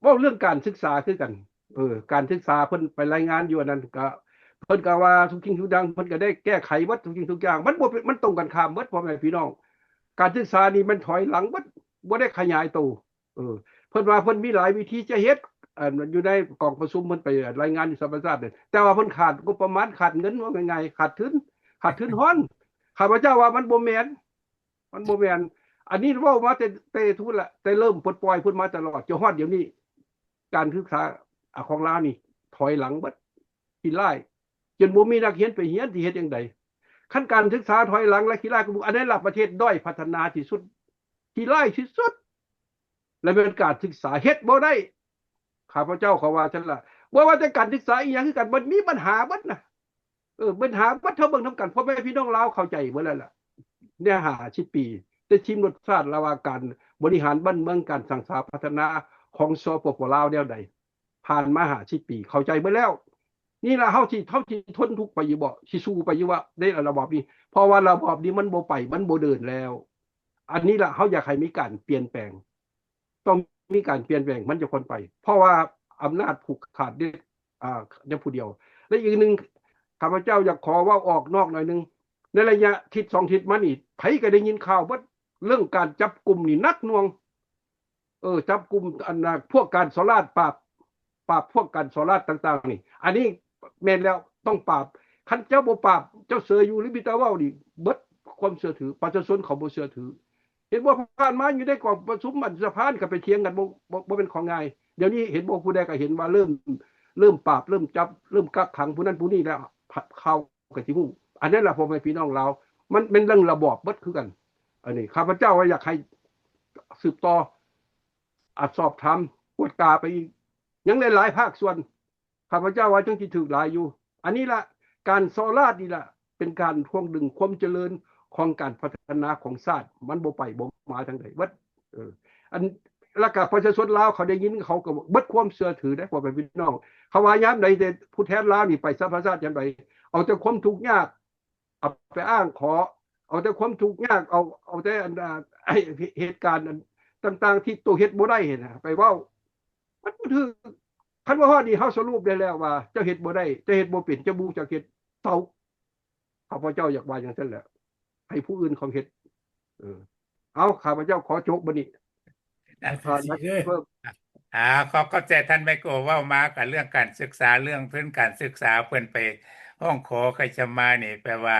ເວົ້າເລື່ອງການສຶກສາຄືກັນ ເອີ ການສຶກສາເພິ່ນໄປລາຍງານຢູ່ອັນນັ້ນ ກໍ ເພິ່ນກໍວ່າທຸກສິ່ງທຸກຢ່າງ ເພິ່ນກໍໄດ້ແກ້ໄຂເບິດທຸກສິ່ງທຸກຢ່າງ ມັນບໍ່ເປັນ ມັນຕົງກັນຂ້າມເບິດ ພໍ່ແມ່ພີ່ນ້ອງ. ການສຶກສານີ້ມັນຖອຍຫຼັງເບິດ ບໍ່ໄດ້ຂະຫຍາຍໂຕ. ເອີ ເພິ່ນວ່າເພິ່ນມີຫຼາຍວິທີຈະເຮັດ ອັນ ຢູ່ໃນກອງປະຊຸມເພິ່ນໄປລາຍງານຢູ່ສະຫະປະຊາຊາດ ແຕ່ວ່າເພິ່ນຂາດງົບປະມານ ຂາດເງິນ ເວົ້າງ່າຍໆ ຂາດທຶນ ຂາດທຶນຮອນ. ຂ້າພະເຈົ້າວ່າມັນບໍ່ແມ່ນ ມັນບໍ່ແມ່ນ. ອັນນີ້ເວົ້າມາແຕ່ ແຕ່ພຸ້ນລະ ແຕ່ເລີ່ມປົດປ່ອຍພຸ້ນມາຕະຫຼອດ ຈົນຮອດດຽວນີ້ ການສຶກສາ ອາ ຂອງລາວນີ້ຖອຍຫຼັງເບິດ ຂີ້ລ້າຍ ຈົນບໍ່ມີນັກຮຽນໄປຮຽນ ຊິເຮັດຈັ່ງໃດ? ຄັນການສຶກສາຖອຍຫຼັງ ແລະ ຂີ້ລ້າຍກວ່າໝູ່ ອັນໃດລະປະເທດດ້ອຍພັດທະນາທີ່ສຸດ ຂີ້ລ້າຍທີ່ສຸດ ແລະ ແມ່ນການສຶກສາເຮັດບໍ່ໄດ້. ຂ້າພະເຈົ້າກໍວ່າຊັ້ນລະ ບໍ່ວ່າແຕ່ການສຶກສາອີ່ຫຍັງຄືກັນ ມັນມີບັນຫາເບິດນະ. ເອີ ບັນຫາເບິດ ເຮົາເບິ່ງນຳກັນ ພໍ່ແມ່ພີ່ນ້ອງລາວເຂົ້າໃຈເບິດແລ້ວລະ ໃນຫ້າສິບປີ ແຕ່ທີມລົດຊາດລະວ່າການບໍລິຫານບ້ານເມືອງ ການສ້າງສາພັດທະນາຂອງ ສປປ ລາວ ແນວໃດ ຜ່ານມາຫ້າສິບປີ ເຂົ້າໃຈເບິດແລ້ວ. ນີ້ລະ ເຮົາຊິ ເຮົາຊິທົນທຸກໄປຢູ່ບໍ່? ຊິສູ້ໄປຢູ່ບໍ່ ໃນລະບອບນີ້? ເພາະວ່າລະບອບນີ້ມັນບໍ່ໄປ ມັນບໍ່ເດີນແລ້ວ. ອັນນີ້ລະ ເຮົາຢາກໃຫ້ມີການປ່ຽນແປງ ຕ້ອງມີການປ່ຽນແປງ ມັນຈະຄ່ອຍໄປ ເພາະວ່າອຳນາດຜູກຂາດເດັດ ອ່າ ນຳຜູ້ດຽວ. ແລະ ອີກໜຶ່ງ ຂ້າພະເຈົ້າຢາກຂໍເວົ້າອອກນອກໜ້ອຍໜຶ່ງ ໃນໄລຍະທິດສອງທິດມານີ້ ໃຜກໍໄດ້ຍິນຂ່າວເບິດ ເລື່ອງການຈັບກຸມນີ້ໜັກໜ່ວງ ເອີ ຈັບກຸມອັນນາ ພວກການສໍ້ລາດ ປາບ ປາບພວກການສໍ້ລາດຕ່າງໆນີ້ ອັນນີ້ແມ່ນແລ້ວ ຕ້ອງປາບ. ຄັນເຈົ້າບໍ່ປາບ ເຈົ້າເຊີຍຢູ່ ຫຼື ມີແຕ່ເວົ້ານີ້ ເບິດຄວາມເຊື່ອຖື ປະຊາຊົນເຂົາບໍ່ເຊື່ອຖື. ເຫັນບໍ່ ຜ່ານມາຢູ່ໃນກອງປະຊຸມອັນສະພາ ກໍໄປຖຽງກັນ ບໍ່ ບໍ່ ບໍ່ແມ່ນຂອງງ່າຍ. ດຽວນີ້ເຫັນບໍ່ ຜູ້ໃດກໍເຫັນວ່າເລີ່ມ ເລີ່ມປາບ ເລີ່ມຈັບ ເລີ່ມກັກຂັງຜູ້ນັ້ນຜູ້ນີ້ແລ້ວ ຂ່າວກໍຊິຮູ້. ອັນນັ້ນລະ ພໍ່ແມ່ພີ່ນ້ອງລາວ ມັນແມ່ນເລື່ອງລະບອບເບິດຄືກັນ. ອັນນີ້ຂ້າພະເຈົ້າວ່າຢາກໃຫ້ສືບຕໍ່ ອາ ສອບຖາມກວດກາໄປອີກ ຍັງຫຼາຍໆພາກສ່ວນ ຂ້າພະເຈົ້າວ່າຈັ່ງຊິຖືກຫຼາຍຢູ່. ອັນນີ້ລະ ການສໍ້ລາດນີ້ລະ ເປັນການຖ່ວງດຶງຄວາມຈະເລີນຂອງການພັດທະນາຂອງຊາດ ມັນບໍ່ໄປບໍ່ມາທາງໃດເບິດ. ເອີ ອັນ ລະກະປະຊາຊົນລາວເຂົາໄດ້ຍິນ ເຂົາກໍເບິດຄວາມເຊື່ອຖືເດ້ ພໍ່ແມ່ພີ່ນ້ອງ. ເຂົາວ່າຍາມໃດແຕ່ຜູ້ແທນລາວນີ້ໄປສະຫະປະຊາຊາດ ຍາມໃດເອົາແຕ່ຄວາມທຸກຍາກ ເອົາໄປອ້າງຂໍ ເອົາແຕ່ຄວາມທຸກຍາກ ເອົາ ເອົາແຕ່ອັນ ອາ ເຫດການອັນຕ່າງໆທີ່ໂຕເຮັດບໍ່ໄດ້ຫັ້ນນະ ໄປເວົ້າ ມັນບໍ່ຖືກ. ຄັນວ່າຮອດນີ້ເຮົາສະຫຼຸບໄດ້ແລ້ວວ່າ ເຈົ້າເຮັດບໍ່ໄດ້ ເຈົ້າເຮັດບໍ່ເປັນ ເຈົ້າບໍ່ຮູ້ຈັກເຮັດ ເຊົາ. ຂ້າພະເຈົ້າຢາກວ່າຈັ່ງຊັ້ນແຫຼະ ໃຫ້ຜູ້ອື່ນເຂົາເຮັດ. ເອີ ເອົາ ຂ້າພະເຈົ້າຂໍຈົບບັດນີ້. ອາ ທ່ານ ເອີ ອາ ຂໍຂອບໃຈທ່ານໄມໂກ ເວົ້າມາກັນເລື່ອງການສຶກສາ ເລື່ອງທຶນການສຶກສາ ເພິ່ນໄປຮ້ອງຂໍໃຫ້ສະມານີ້ ແປວ່າ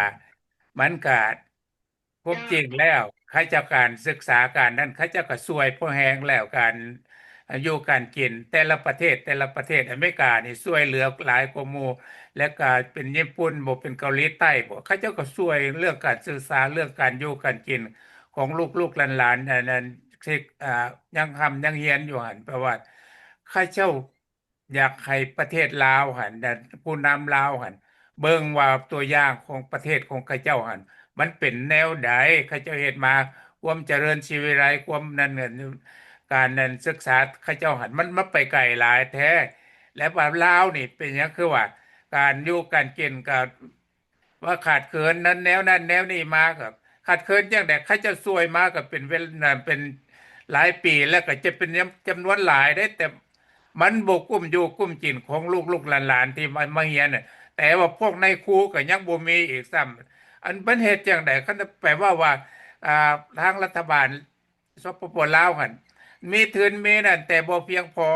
ມັນກະ ຄວາມຈິງແລ້ວ ເຂົາເຈົ້າການສຶກສາການນັ້ນ ເຂົາເຈົ້າກໍຊ່ວຍພໍແຮງແລ້ວ ການຢູ່ການກິນ ແຕ່ລະປະເທດ ແຕ່ລະປະເທດ ອາເມລິການີ້ຊ່ວຍເຫຼືອຫຼາຍກວ່າໝູ່ ແລ້ວກໍເປັນຍີ່ປຸ່ນບໍ ເປັນເກົາຫຼີໃຕ້ບໍ ເຂົາເຈົ້າກໍຊ່ວຍເລື່ອງການສຶກສາ ເລື່ອງການຢູ່ການກິນຂອງລູກໆຫຼານໆ ອັນນັ້ນ ທີ່ ອາ ຍັງຮ່ຳຍັງຮຽນຢູ່ຫັ້ນ ແປວ່າເຂົາເຈົ້າ ຢາກໃຫ້ປະເທດລາວຫັ້ນ ແລະ ຜູ້ນຳລາວຫັ້ນ ເບິ່ງວ່າຕົວຢ່າງຂອງປະເທດຂອງເຂົາເຈົ້າຫັ້ນ ມັນເປັນແນວໃດ ເຂົາເຈົ້າເຮັດມາ ຄວາມຈະເລີນສີວິໄລ ຄວາມນັ້ນ ການນັ້ນສຶກສາເຂົາເຈົ້າຫັ້ນ ມັນມາໄປໄກຫຼາຍແທ້ ແລະ ວ່າລາວນີ້ເປັນຫຍັງ ຄືວ່າການຢູ່ການກິນກໍ ວ່າຂາດເຂີນນັ້ນແນວນັ້ນແນວນີ້ມາ ກໍຂາດເຂີນຈັ່ງໃດ ເຂົາເຈົ້າຊ່ວຍມາກໍເປັນເວລາ ເປັນ ຫຼາຍປີແລ້ວ ກໍຈະເປັນຈຳນວນຫຼາຍເດ້ ແຕ່ມັນບໍ່ກຸ້ມຢູ່ກຸ້ມກິນຂອງລູກໆຫຼານໆທີ່ມາ ມາຮຽນນະ ແຕ່ວ່າພວກນາຍຄູກໍຍັງບໍ່ມີອີກຊ້ຳ. ອັນມັນເຮັດຈັ່ງໃດ? ຄັນໄປເວົ້າວ່າ ອ່າ ທາງລັດຖະບານ ສປປ ລາວຫັ້ນ ມີທຶນມີນັ້ນ ແຕ່ບໍ່ພຽງພໍ.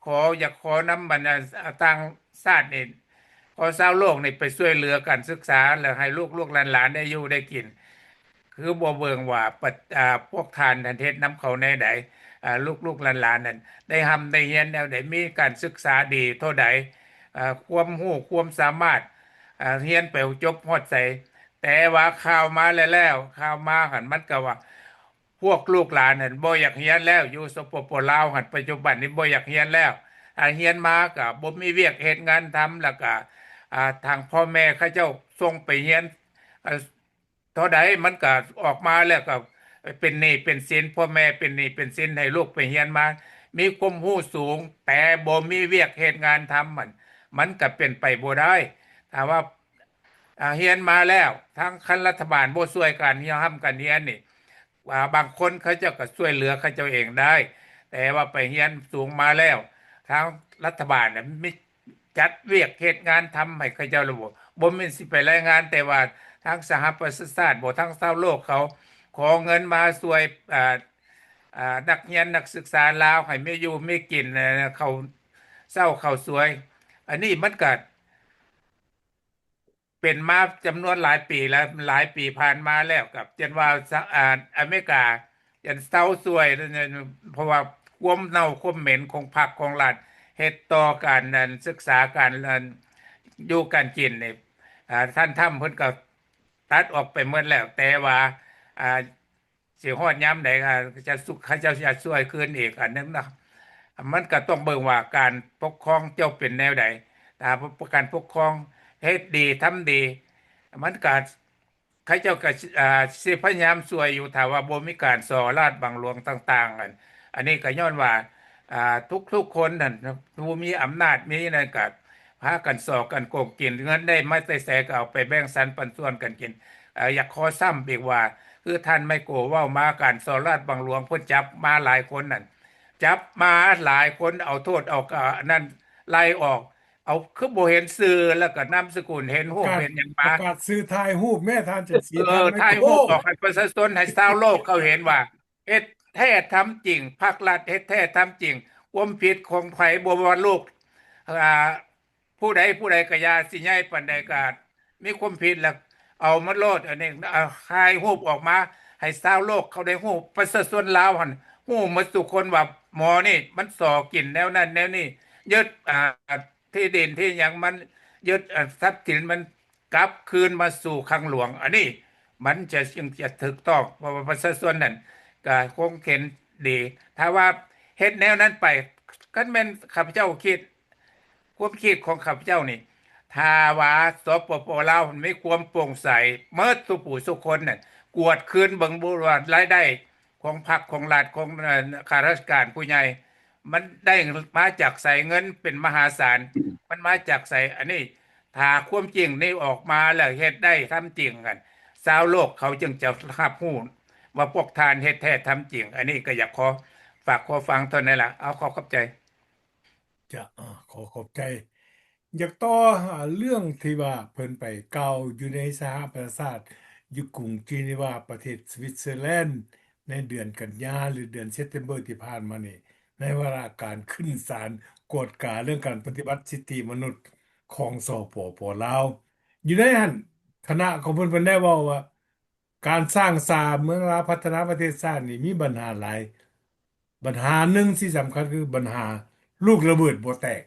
ຂໍ ຢາກຂໍນຳບັນດາ ອ່າ ຕ່າງຊາດນີ້ ຂໍຊາວໂລກນີ້ໄປຊ່ວຍເຫຼືອການສຶກສາ ແລ້ວໃຫ້ລູກໆຫຼານໆໄດ້ຢູ່ໄດ້ກິນ. ຄືບໍ່ເບິ່ງວ່າ ປະ ອ່າ ພວກທ່ານຫັ້ນເຮັດນຳເຂົາແນວໃດ? ອ່າ ລູກໆຫຼານໆນັ້ນໄດ້ຮ່ຳໄດ້ຮຽນແນວໃດ? ມີການສຶກສາດີເທົ່າໃດ? ອ່າ ຄວາມຮູ້ຄວາມສາມາດ ອ່າ ຮຽນໄປຈົບຮອດໃສ? ແຕ່ວ່າຂ່າວມາແລ້ວໆ ຂ່າວມາຫັ້ນ ມັນກໍວ່າ ພວກລູກຫຼານຫັ້ນບໍ່ຢາກຮຽນແລ້ວ ຢູ່ ສປປ ລາວຫັ້ນ ປັດຈຸບັນນີ້ບໍ່ຢາກຮຽນແລ້ວ. ອ່າ ຮຽນມາກໍບໍ່ມີວຽກເຮັດງານທຳ ແລ້ວກໍ ອ່າ ທາງພໍ່ແມ່ເຂົາເຈົ້າສົ່ງໄປຮຽນ ເອີ ເທົ່າໃດ ມັນກໍອອກມາແລ້ວກໍເປັນໜີ້ເປັນສິນ ພໍ່ແມ່ເປັນໜີ້ເປັນສິນໃຫ້ລູກໄປຮຽນມາ ມີຄວາມຮູ້ສູງ ແຕ່ບໍ່ມີວຽກເຮັດງານທຳ ມັນ ມັນກໍເປັນໄປບໍ່ໄດ້. ຖ້າວ່າ ອ່າ ຮຽນມາແລ້ວ ທາງ ຄັນລັດຖະບານບໍ່ຊ່ວຍການຮຽນ ຮ່ຳການຮຽນນີ້ ອ່າ ບາງຄົນເຂົາເຈົ້າກໍຊ່ວຍເຫຼືອເຂົາເຈົ້າເອງໄດ້ ແຕ່ວ່າໄປຮຽນສູງມາແລ້ວ ທາງລັດຖະບານນະມີຈັດວຽກເຮັດງານທຳໃຫ້ເຂົາເຈົ້າແລ້ວບໍ່? ບໍ່ແມ່ນຊິໄປລາຍງານ ແຕ່ວ່າທາງສະຫະປະຊາຊາດບໍ ທາງຊາວໂລກເຂົາຂໍເງິນມາຊ່ວຍ ອ່າ ອ່າ ນັກຮຽນນັກສຶກສາລາວໃຫ້ມີຢູ່ມີກິນ ເຂົ້າເຊົ້າເຂົ້າສວຍ. ອັນນີ້ມັນກໍ ເປັນມາຈຳນວນຫຼາຍປີແລ້ວ ຫຼາຍປີຜ່ານມາແລ້ວ ກັບຈົນວ່າສະ ອາ ອາເມລິກາຈົນເຊົາຊ່ວຍ ເພາະວ່າຄວາມເນົ່າຄວາມເໝັນຂອງພັກຂອງລັດ ເຮັດຕໍ່ການ ອັນ ສຶກສາ ການ ອັນ ຢູ່ການກິນນີ້ ອາ ທ່ານທຳເພິ່ນກໍຕັດອອກໄປໝົດແລ້ວ ແຕ່ວ່າ ອາ ຊິຮອດຍາມໃດ ເຂົາຈະ ເຂົາເຈົ້າຈະຊ່ວຍຄືນອີກອັນໜຶ່ງເນາະ. ມັນກໍຕ້ອງເບິ່ງວ່າການປົກຄອງເຈົ້າເປັນແນວໃດ. ຖ້າການປົກຄອງເຮັດດີທຳດີ ມັນກໍ ເຂົາເຈົ້າກໍ ອ່າ ຊິພະຍາຍາມຊ່ວຍຢູ່ ຖ້າວ່າບໍ່ມີການສໍ້ລາດບັງຫຼວງຕ່າງໆ. ອັນ ອັນນີ້ກໍຍ້ອນວ່າ ອ່າ ທຸກໆຄົນນັ້ນ ຜູ້ມີອຳນາດມີນັ້ນກໍ ພາກັນສໍ້ກັນໂກງກິນ ເງິນໄດ້ມາແຕ່ໃສກໍເອົາໄປແບ່ງສັນປັນສ່ວນກັນກິນ. ເອີ ຢາກຂໍຊ້ຳອີກວ່າ ຄືທ່ານໄມໂກເວົ້າມາ ການສໍ້ລາດບັງຫຼວງ ເພິ່ນຈັບມາຫຼາຍຄົນນັ້ນ ຈັບມາຫຼາຍຄົນ ເອົາໂທດ ເອົາ ກະ ອັນນັ້ນ ໄລ່ອອກ ເອົາ ຄືບໍ່ເຫັນຊື່ ແລ້ວກໍນາມສະກຸນ ເຫັນຮູບເຫັນຫຍັງມາ ປະກາດຊື່ຖ່າຍຮູບແມ້ທ່ານຈັນສີ ເອີ ຖ່າຍຮູບອອກໃຫ້ປະຊາຊົນ ໃຫ້ຊາວໂລກເຂົາເຫັນວ່າ ເຮັດແທ້ທຳຈິງ ພັກລັດເຮັດແທ້ທຳຈິງ. ຄວາມຜິດຂອງໃຜ ບໍ່ວ່າລູກ ອ່າ ຜູ້ໃດຜູ້ໃດກໍຢ່າ ຊິໃຫຍ່ປານໃດກໍມີຄວາມຜິດ ແລ້ວເອົາມາໂລດ. ອັນນີ້ ອ່າ ຖ່າຍຮູບອອກມາໃຫ້ຊາວໂລກເຂົາໄດ້ຮູ້ ປະຊາຊົນລາວຫັ້ນຮູ້ໝົດທຸກຄົນວ່າ ໝໍນີ້ມັນສໍ້ກິນແນວນັ້ນແນວນີ້ ຍຶດ ອ່າ ທີ່ດິນທີ່ຫຍັງມັນ ຍຶດ ອ່າ ຊັບສິນມັນ ກັບຄືນມາສູ່ຄັງຫຼວງ. ອັນນີ້ມັນຈະ ຈຶ່ງຈະຖືກຕ້ອງ ເພາະວ່າປະຊາຊົນນັ້ນກໍຄົງເຫັນດີ. ຖ້າວ່າເຮັດແນວນັ້ນໄປ ຄັນແມ່ນຂ້າພະເຈົ້າຄິດ ຄວາມຄິດຂອງຂ້າພະເຈົ້ານີ້ ຖ້າວ່າ ສປປ ລາວ ມີຄວາມໂປ່ງໃສໝົດສູ່ຜູ້ສູ່ຄົນນັ້ນ ກວດຄືນເບິ່ງບໍ່ວ່າລາຍໄດ້ຂອງພັກຂອງລັດ ຂອງ ເອີ ຂ້າລາຊະການຜູ້ໃຫຍ່ ມັນໄດ້ມາຈາກໃສ? ເງິນເປັນມະຫາສານ ມັນມາຈາກໃສ? ອັນນີ້ ຖ້າຄວາມຈິງນີ້ອອກມາແລ້ວເຮັດໄດ້ທຳຈິງຫັ້ນ ຊາວໂລກເຂົາຈຶ່ງຈະຮັບຮູ້ວ່າພວກທ່ານເຮັດແທ້ທຳຈິງ. ອັນນີ້ກໍຢາກຂໍຝາກຂໍຟັງເທົ່ານັ້ນລະ. ເອົາ ຂໍຂອບໃຈ. ຈະ ເອີ ຂໍຂອບໃຈ. ຢາກຕໍ່ຫາເລື່ອງທີ່ວ່າເພິ່ນໄປກ່າວຢູ່ໃນສະຫະປະຊາຊາດ ຢູ່ກຸງເຈນີວາ ປະເທດສະວິດເຊີແລນ ໃນເດືອນກັນຍາ ຫຼື ເດືອນເຊັບເຕັມເບີທີ່ຜ່ານມານີ້ ໃນວາລະການຂຶ້ນສານກວດກາເລື່ອງການປະຕິບັດສິດທິມະນຸດຂອງ ສປປ ລາວ. ຢູ່ໃນຫັ້ນ ຄະນະຂອງເພິ່ນ ເພິ່ນໄດ້ເວົ້າວ່າ ການສ້າງສາເມືອງລາວ ພັດທະນາປະເທດຊາດນີ້ມີບັນຫາຫຼາຍ. ບັນຫາໜຶ່ງທີ່ສຳຄັນຄືບັນຫາລູກລະເບີດບໍ່ແຕກ.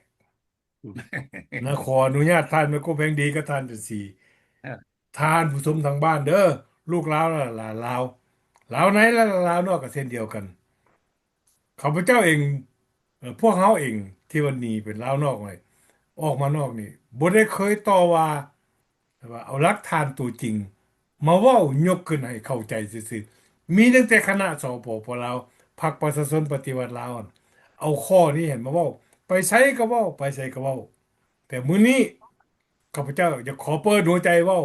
ນະ ຂໍອະນຸຍາດທ່ານແມ່ໂກແພງດີກັບທ່ານຈັນສີ ເອີ ທ່ານຜູ້ຊົມທາງບ້ານເດີ ລູກລາວລະຫຼານລາວ ລາວໃນລະລາວນອກກໍເຊັ່ນດຽວກັນ. ຂ້າພະເຈົ້າເອງ ເອີ ພວກເຮົາເອງທີ່ວ່າໜີເປັນລາວນອກນີ້ ອອກມານອກນີ້ ບໍ່ໄດ້ເຄີຍຕໍ່ວ່າ ແຕ່ວ່າເອົາຫຼັກຖານຕົວຈິງມາເວົ້າ ຍົກຂຶ້ນໃຫ້ເຂົ້າໃຈຊື່ໆ. ມີຕັ້ງແຕ່ຄະນະ ສປປ ລາວ ພັກປະຊາຊົນປະຕິວັດລາວ ເອົາຂໍ້ນີ້ໃຫ້ມາເວົ້າ ໄປໃສກໍເວົ້າ ໄປໃສກໍເວົ້າ. ແຕ່ມື້ນີ້ ຂ້າພະເຈົ້າຢາກຂໍເປີດຫົວໃຈເວົ້າ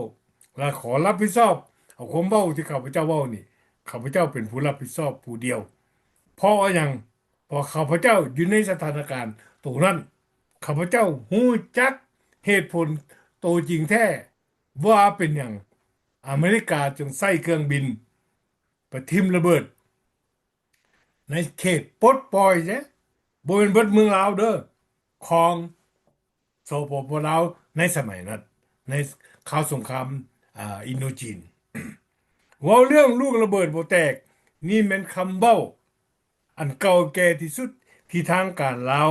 ແລະ ຂໍຮັບຜິດຊອບ ເອົາຄວາມເວົ້າທີ່ຂ້າພະເຈົ້າເວົ້ານີ້ ຂ້າພະເຈົ້າເປັນຜູ້ຮັບຜິດຊອບຜູ້ດຽວ. ເພາະວ່າຫຍັງ? ເພາະຂ້າພະເຈົ້າຢູ່ໃນສະຖານະການໂຕນັ້ນ, ຂ້າພະເຈົ້າຮູ້ຈັກເຫດຜົນໂຕຈິງແທ້ວ່າເປັນຫຍັງອາເມລິກາຈຶ່ງໃຊ້ເຄື່ອງບິນໄປຖິ້ມລະເບີດໃນເຂດປົດປ່ອຍເດ້, ບໍ່ແມ່ນເບິດເມືອງລາວເດີ, ຂອງ ສປປ ລາວໃນສະໄໝນັ້ນ, ໃນຄາວສົງຄາມ ອາ ອິນໂດຈີນ. ເວົ້າເລື່ອງລູກລະເບີດບໍ່ແຕກ, ນີ້ແມ່ນຄຳເວົ້າອັນເກົ່າແກ່ທີ່ສຸດທີ່ທາງການລາວ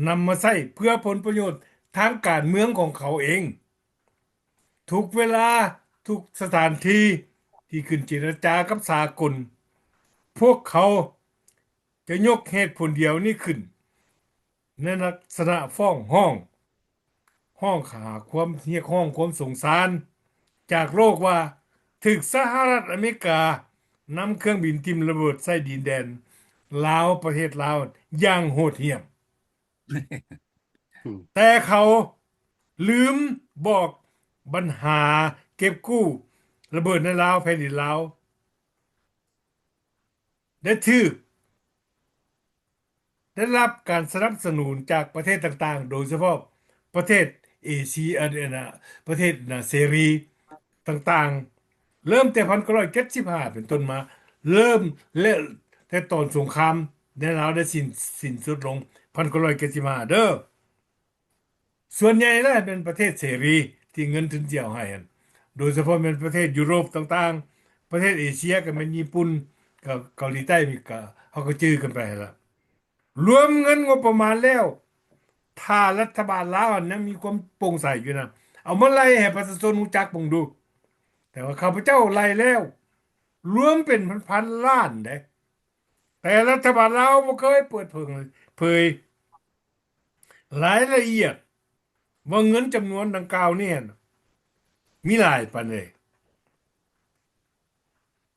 ນຳມາໃຊ້ເພື່ອຜົນປະໂຫຍດທາງການເມືອງຂອງເຂົາເອງ. ທຸກເວລາ, ທຸກສະຖານທີ່ທີ່ຂຶ້ນເຈລະຈາກັບສາກົນ, ພວກເຂົາຈະຍົກເຫດຜົນດຽວນີ້ຂຶ້ນ ໃນລັກສະນະຟ້ອງຮ້ອງ, ຮ້ອງຫາຄວາມຮຽກຮ້ອງຄວາມສົງສານຈາກໂລກວ່າ ຖືກສະຫະລັດອາເມລິການຳເຄື່ອງບິນຖິ້ມລະເບີດໃສ່ດິນແດນລາວ, ປະເທດລາວຢ່າງໂຫດຫ້ຽມ. ແຕ່ເຂົາລືມບອກບັນຫາເກັບກູ້ລະເບີດໃນລາວ, ແຜ່ນດິນລາວ ໄດ້ຖືກ ໄດ້ຮັບການສະໜັບສະໜູນຈາກປະເທດຕ່າງໆ, ໂດຍສະເພາະປະເທດເອເຊຍ, ອັນ ອັນ ປະເທດເສລີຕ່າງໆ, ເລີ່ມແຕ່ພັນເກົ້າຮ້ອຍເຈັດສິບຫ້າເປັນຕົ້ນມາ, ເລີ່ມແລ້ວແຕ່ຕອນສົງຄາມໃນລາວໄດ້ສິ້ນ ສິ້ນສຸດລົງ ພັນເກົ້າຮ້ອຍເຈັດສິບຫ້າເດີ. ສ່ວນໃຫຍ່ແລ້ວແມ່ນປະເທດເສລີທີ່ເງິນທຶນຈະເອົາໃຫ້ຫັ້ນ, ໂດຍສະເພາະແມ່ນປະເທດຢູໂຣບຕ່າງໆ, ປະເທດເອເຊຍກໍແມ່ນຍີ່ປຸ່ນ, ກໍເກົາຫຼີໃຕ້, ກໍເຮົາກໍຈື່ກັນໄປຫັ້ນລະ. ລວມເງິນງົບປະມານແລ້ວ, ຖ້າລັດຖະບານລາວຫັ້ນຍັງມີຄວາມໂປ່ງໃສຢູ່ນະ, ເອົາມາໄລ່ໃຫ້ປະຊາຊົນຮູ້ຈັກເບິ່ງດູ. ແຕ່ວ່າຂ້າພະເຈົ້າໄລ່ແລ້ວ, ລວມເປັນພັນໆລ້ານເດ້. ແຕ່ລັດຖະບານລາວບໍ່ເຄີຍເປີດເຜີຍ ເຜີຍລາຍລະອຽດວ່າເງິນຈຳນວນດັ່ງກ່າວນີ້ຫັ້ນມີຫຼາຍປານໃດ.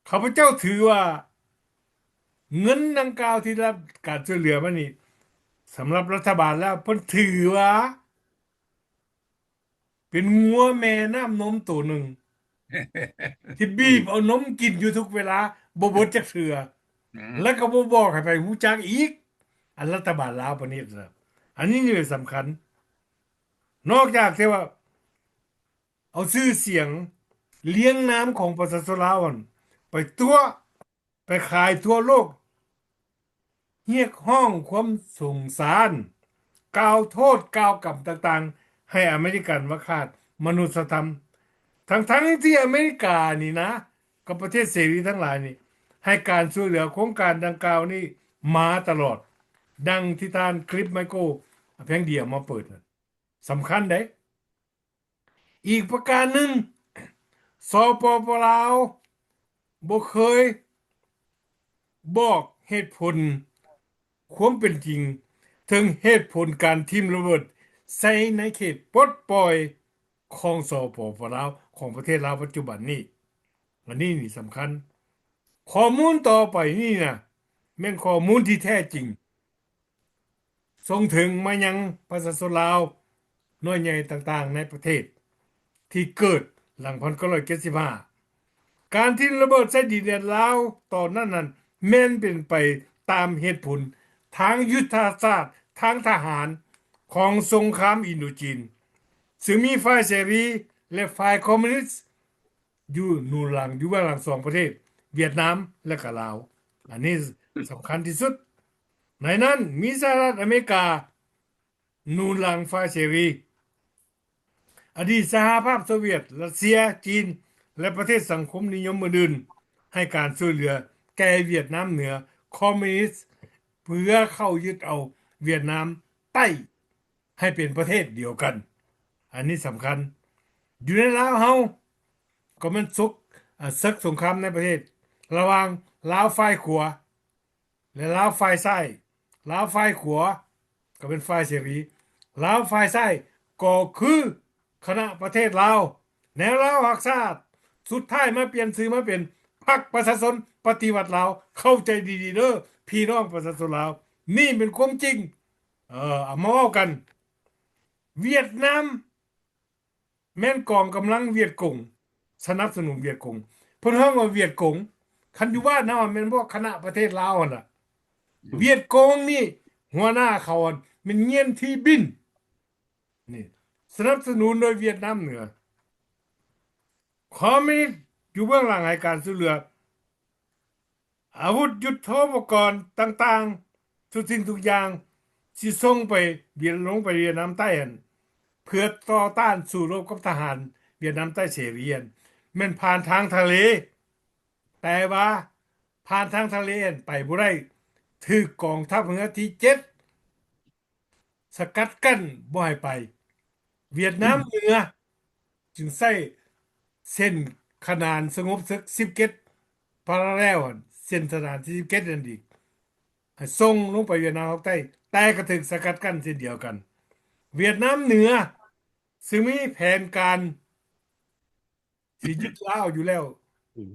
ຂ້າພະເຈົ້າຖືວ່າເງິນດັ່ງກ່າວທີ່ໄດ້ຮັບການຊ່ວຍເຫຼືອມານີ້ ສຳລັບລັດຖະບານລາວ ເພິ່ນຖືວ່າ ເປັນງົວແມ່ນ້ຳນົມໂຕໜຶ່ງ ທີ່ບີບເອົານົມກິນຢູ່ທຸກເວລາ ບໍ່ເບິດຈັກເທື່ອ ອືມ ແລ້ວກໍບໍ່ບອກໃຫ້ໃຜຮູ້ຈັກອີກ. ອັນລັດຖະບານລາວປະນິດນະ ອັນນີ້ນີ້ສຳຄັນ. ນອກຈາກທີ່ວ່າເອົາຊື່ສຽງລຽງນາມຂອງປະຊາຊົນລາວຫັ້ນ ໄປຕົວະ ໄປຂາຍທົ່ວໂລກ, ຮຽກຮ້ອງຄວາມສົງສານ, ກ່າວໂທດກ່າວກຳຕ່າງໆ ໃຫ້ອາເມລິກັນວ່າຂາດມະນຸດສະທຳ, ທັງໆທີ່ອາເມລິການີ້ນະ ກັບປະເທດເສລີທັງຫຼາຍນີ້ ໃຫ້ການຊ່ວຍເຫຼືອໂຄງການດັ່ງກ່າວນີ້ມາຕະຫຼອດ, ດັ່ງທີ່ທ່ານຄລິບໄມໂກ ແພງດຽວມາເປີດນັ້ນ ສຳຄັນເດ້. ອີກປະການໜຶ່ງ ສປປ ລາວ ບໍ່ເຄີຍບອກເຫດຜົນຄວາມເປັນຈິງ ເຖິງເຫດຜົນການຖິ້ມລະເບີດໃສ່ໃນເຂດປົດປ່ອຍຂອງ ສປປ ລາວ ຂອງປະເທດລາວປັດຈຸບັນນີ້. ອັນນີ້ນີ້ສຳຄັນ. ຂໍ້ມູນຕໍ່ໄປນີ້ນະ ແມ່ນຂໍ້ມູນທີ່ແທ້ຈິງ ສົ່ງເຖິງມາຍັງປະຊາຊົນລາວນ້ອຍໃຫຍ່ຕ່າງໆໃນປະເທດ ທີ່ເກີດຫຼັງພັນເກົ້າຮ້ອຍເຈັດສິບຫ້າ. ການຖິ້ມລະເບີດໃສ່ດິນແດນລາວຕອນນັ້ນນັ້ນ ແມ່ນເປັນໄປຕາມເຫດຜົນທາງຍຸດທະສາດ, ທາງທະຫານຂອງສົງຄາມອິນໂດຈີນ, ຊຶ່ງມີຝ່າຍເສລີ ແລະ ຝ່າຍຄອມມູນິດ ຢູ່ໜູນຫຼັງ, ຢູ່ເບື້ອງຫຼັງສອງປະເທດ ຫວຽດນາມ ແລະກະລາວ. ອັນນີ້ສຳຄັນທີ່ສຸດ. ໃນນັ້ນມີສະຫະລັດອາເມລິກາໜູນຫຼັງຝ່າຍເສລີ, ອະດີດສະຫະພາບໂຊວຽດ, ຣັດເຊຍ, ຈີນ ແລະ ປະເທດສັງຄົມນິຍົມອື່ນໆ ໃຫ້ການຊ່ວຍເຫຼືອແກ່ຫວຽດນາມເໜືອຄອມມູນິດ ເພື່ອເຂົ້າຍຶດເອົາຫວຽດນາມໃຕ້ ໃຫ້ເປັນປະເທດດຽວກັນ. ອັນນີ້ສຳຄັນ. ຢູ່ໃນລາວເຮົາກໍແມ່ນສົກ ອາ ເສິກສົງຄາມໃນປະເທດ ລະຫວ່າງລາວຝ່າຍຂວາ ແລະ ລາວຝ່າຍຊ້າຍ. ລາວຝ່າຍຂວາກໍເປັນຝ່າຍເສລີ, ລາວຝ່າຍຊ້າຍກໍຄືຄະນະປະເທດລາວ ແນວລາວຮັກຊາດ, ສຸດທ້າຍມາປ່ຽນຊື່ມາເປັນພັກປະຊາຊົນປະຕິວັດລາວ. ເຂົ້າໃຈດີໆເດີ ພີ່ນ້ອງປະຊາຊົນລາວ, ນີ້ເປັນຄວາມຈິງ. ເອີ ເອົາມາເວົ້າກັນ. ຫວຽດນາມແມ່ນກອງກຳລັງຫວຽດກົງ ສະໜັບສະໜູນຫວຽດກົງ, ເພິ່ນຮ້ອງວ່າຫວຽດກົງ. ຄັນຢູ່ບ້ານເຮົາແມ່ນພວກຄະນະປະເທດລາວຫັ້ນລະ. ຫວຽດກົງນີ້ ຫົວໜ້າເຂົາແມ່ນຫງຽນ ທີບິນ ນີ້ ສະໜັບສະໜູນໂດຍຫວຽດນາມເໜືອ. ຄອມມິວນິດຢູ່ເບື້ອງຫຼັງໃຫ້ການຊ່ວຍເຫຼືອ ອາວຸດຍຸດໂທປະກອນຕ່າງໆ ທຸກສິ່ງທຸກຢ່າງ ຊິສົ່ງໄປຫວຽດ ລົງໄປຫວຽດນາມໃຕ້ຫັ້ນ ເພື່ອຕໍ່ຕ້ານສູ້ລົບກັບທະຫານຫວຽດນາມໃຕ້ເສລີຫັ້ນ ແມ່ນຜ່ານທາງທະເລ. ແຕ່ວ່າຜ່ານທາງທະເລຫັ້ນໄປບໍ່ໄດ້ ຖືກກອງທັບເຮືອທີເຈັດ ສະກັດກັ້ນບໍ່ໃຫ້ໄປ. ຫວຽດນາມເໜືອຈຶ່ງໃຊ້ເສັ້ນຂະໜານສະຫງົບເສິກສິບເຈັດ parallel ຫັ້ນ ເສັ້ນຂະໜານສິບເຈັດນັ້ນອີກ ໃຫ້ສົ່ງລົງໄປຫວຽດນາມພາກໃຕ້ ແຕ່ກໍຖືກສະກັດກັ້ນເຊັ່ນດຽວກັນ. ຫວຽດນາມເໜືອ ຊຶ່ງມີແຜນການ ຊິຍຶດລາວຢູ່ແລ້ວ ອືມ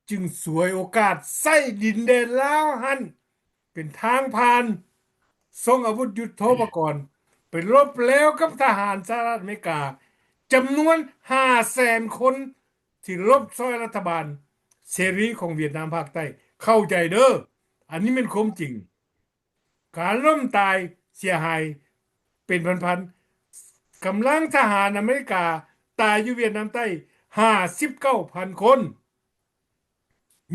ຈຶ່ງສວຍໂອກາດໃຊ້ດິນແດນລາວຫັ້ນເປັນທາງຜ່ານ ສົ່ງອາວຸດຍຸດໂທປະກອນໄປລົບແລ້ວກັບທະຫານສະຫະລັດອາເມລິກາ ຈຳນວນຫ້າແສນຄົນ ທີ່ລົບຊ່ອຍລັດຖະບານເສລີຂອງຫວຽດນາມພາກໃຕ້. ເຂົ້າໃຈເດີ້ ອັນນີ້ແມ່ນຄວາມຈິງ. ການລົ້ມຕາຍເສຍຫາຍເປັນພັນໆ. ກຳລັງທະຫານອາເມລິກາຕາຍຢູ່ຫວຽດນາມໃຕ້ຫ້າສິບເກົ້າພັນຄົນ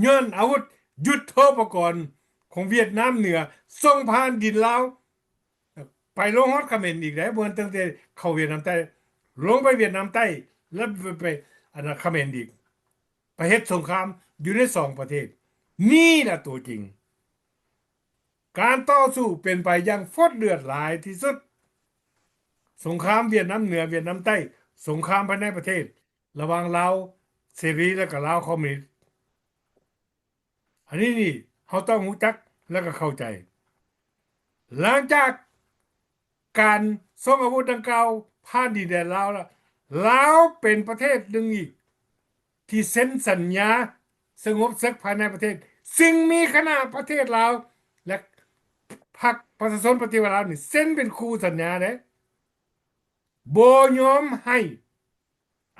ຍ້ອນອາວຸດຍຸດໂທປະກອນຂອງຫວຽດນາມເໜືອ ສົ່ງຜ່ານດິນລາວ ໄປລົງຮອດຂະເໝນອີກໄດ໋. ບໍ່ແມ່ນຕັ້ງແຕ່ເຂົ້າຫວຽດນາມໃຕ້ ລົງໄປຫວຽດນາມໃຕ້ ແລ້ວໄປ ໄປ ອັນນັ້ນຂະເໝນອີກ ໄປເຮັດສົງຄາມຢູ່ໃນສອງປະເທດ. ນີ້ລະຕົວຈິງ. ການຕໍ່ສູ້ເປັນໄປຢ່າງຟົດເລືອດຫຼາຍທີ່ສຸດ. ສົງຄາມຫວຽດນາມເໜືອ ຫວຽດນາມໃຕ້, ສົງຄາມພາຍໃນປະເທດ ລະຫວ່າງລາວເສລີ ແລະກະລາວຄອມມິວນິດ. ອັນນີ້ນີ້ ເຮົາຕ້ອງຮູ້ຈັກ ແລະກະເຂົ້າໃຈ. ຫຼັງຈາກການສົ່ງອາວຸດດັ່ງກ່າວຜ່ານດິນແດນລາວລະ, ລາວເປັນປະເທດໜຶ່ງອີກ ທີ່ເຊັນສັນຍາສະຫງົບເສິກພາຍໃນປະເທດ ຊຶ່ງມີຄະນະປະເທດລາວ ແລະ ພັກປະຊາຊົນປະຕິວັດລາວນີ້ ເຊັນເປັນຄູ່ສັນຍາເດ້ ບໍ່ຍອມໃຫ້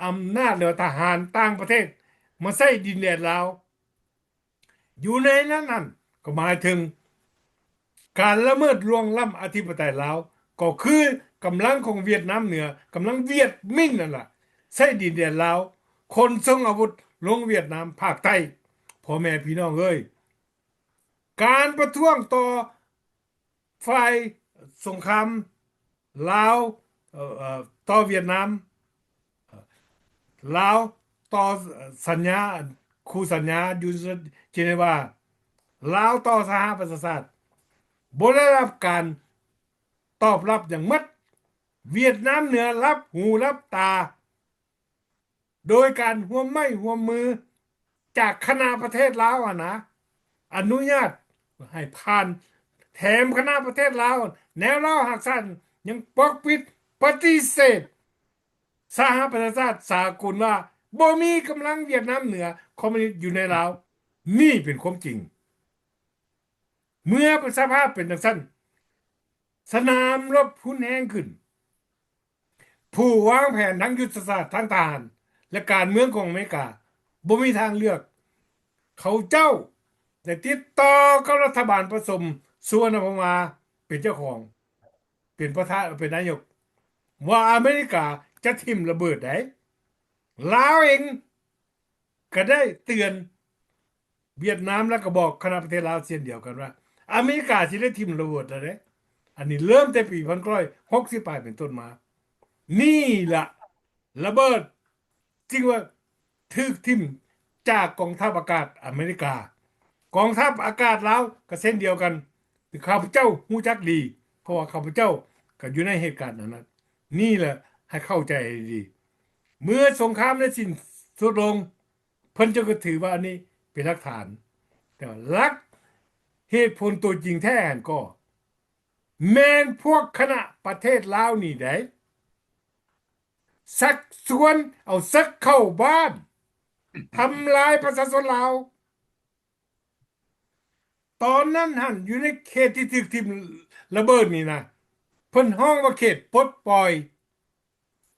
ອຳນາດ ຫຼືວ່າທະຫານຕ່າງປະເທດມາໃຊ້ດິນແດນລາວ. ຢູ່ໃນນັ້ນນັ້ນກໍໝາຍເຖິງການລະເມີດລ່ວງລ້ຳອະທິປະໄຕລາວ ກໍຄືກຳລັງຂອງຫວຽດນາມເໜືອ, ກຳລັງຫວຽດມິນນັ້ນລະ ໃຊ້ດິນແດນລາວ ຂົນສົ່ງອາວຸດລົງຫວຽດນາມພາກໃຕ້. ພໍ່ແມ່ພີ່ນ້ອງເອີຍ, ການປະທ້ວງຕໍ່ ຝ່າຍສົງຄາມລາວ ເອີ ເອີ ຕໍ່ຫວຽດນາມ, ລາວຕໍ່ສັນຍາ ຄູ່ສັນຍາຢູ່ເຈນີວາ, ລາວຕໍ່ສະຫະປະຊາຊາດ ບໍ່ໄດ້ຮັບການຕອບຮັບຫຍັງໝົດ. ຫວຽດນາມເໜືອຫຼັບຫູຫຼັບຕາ ໂດຍການຮ່ວມໄມ້ຮ່ວມມືຈາກຄະນະປະເທດລາວຫັ້ນນະ ອະນຸຍາດໃຫ້ຜ່ານ, ແຖມຄະນະປະເທດລາວ ແນວລາວຮັກຊາດຍັງປົກປິດປະຕິເສດສະຫະປະຊາຊາດສາກົນວ່າບໍ່ມີກຳລັງຫວຽດນາມເໜືອຄອມມິວນິດຢູ່ໃນລາວ. ນີ້ເປັນຄວາມຈິງ. ເມື່ອສະພາບເປັນຈັ່ງຊັ້ນ, ສະໜາມລົບຮຸນແຮງຂຶ້ນ. ຜູ້ວາງແຜນທາງຍຸດທະສາດ, ທາງທະຫານ ແລະ ການເມືອງຂອງອາເມລິກາບໍ່ມີທາງເລືອກ. ເຂົາເຈົ້າໄດ້ຕິດຕໍ່ກັບລັດຖະບານປະສົມສຸວັນນະພະມາເປັນເຈົ້າຂອງ, ເປັນປະທານ, ເປັນນາຍົກ, ວ່າອາເມລິກາຈະຖິ້ມລະເບີດໃດ. ລາວເອງ ກໍໄດ້ເຕືອນຫວຽດນາມ ແລ້ວກໍບອກຄະນະປະເທດລາວເຊັ່ນດຽວກັນວ່າ ອາເມລິກາຊິໄດ້ຖິ້ມລະເບີດແລ້ວເດ້. ອັນນີ້ເລີ່ມແຕ່ປີພັນເກົ້າຮ້ອຍຫົກສິບປາຍເປັນຕົ້ນມາ. ນີ້ລະລະເບີດຈຶ່ງວ່າຖືກຖິ້ມຈາກກອງທັບອາກາດອາເມລິກາ. ກອງທັບອາກາດລາວກໍເຊັ່ນດຽວກັນ, ທີ່ຂ້າພະເຈົ້າຮູ້ຈັກດີ, ເພາະວ່າຂ້າພະເຈົ້າກໍຢູ່ໃນເຫດການອັນນັ້ນ. ນີ້ແຫຼະໃຫ້ເຂົ້າໃຈໃຫ້ດີ. ເມື່ອສົງຄາມໄດ້ສິ້ນສຸດລົງ, ເພິ່ນຈຶ່ງກໍຖືວ່າອັນນີ້ເປັນຫຼັກຖານ. ແຕ່ວ່າຫຼັກເຫດຜົນຕົວຈິງແທ້ຫັ້ນກໍແມ່ນພວກຄະນະປະເທດລາວນີ້ໃດ໋ ຊັກຊວນເອົາເສິກເຂົ້າບ້ານ, ທຳລາຍປະຊາຊົນລາວ. ຕອນນັ້ນຫັ້ນ ຢູ່ໃນເຂດທີ່ຖືກຖິ້ມລະເບີດນີ້ນະ, ເພິ່ນຮ້ອງວ່າເຂດປົດປ່ອຍ.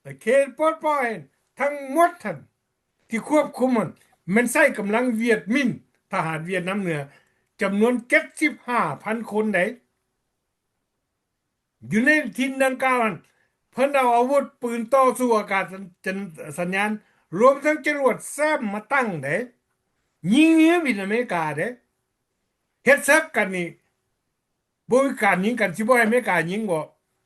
ແລະ ເຂດປົດປ່ອຍທັງໝົດຫັ້ນ ທີ່ຄວບຄຸມຫັ້ນ ແມ່ນໃຊ້ກຳລັງຫວຽດມິນ, ທະຫານຫວຽດນາມເໜືອ ຈຳນວນເຈັດສິບຫ້າພັນຄົນໃດ໋ ຢູ່ໃນຖິ່ນດັ່ງກ່າວນັ້ນ ເພິ່ນເອົາອາວຸດປືນຕໍ່ສູ້ອາກາດສັນ ສັນ ສັນຍານ ລວມທັງຈະຫຼວດແຊມມາຕັ້ງເດ້ ຍິງເຮືອບິນອາເມລິກາເດ້ ເຮັດເສິກກັນນີ້ ບໍ່ມີການຍິງກັນ ຊິບໍ່ໃຫ້ອາເມລິກາຍິງບໍ?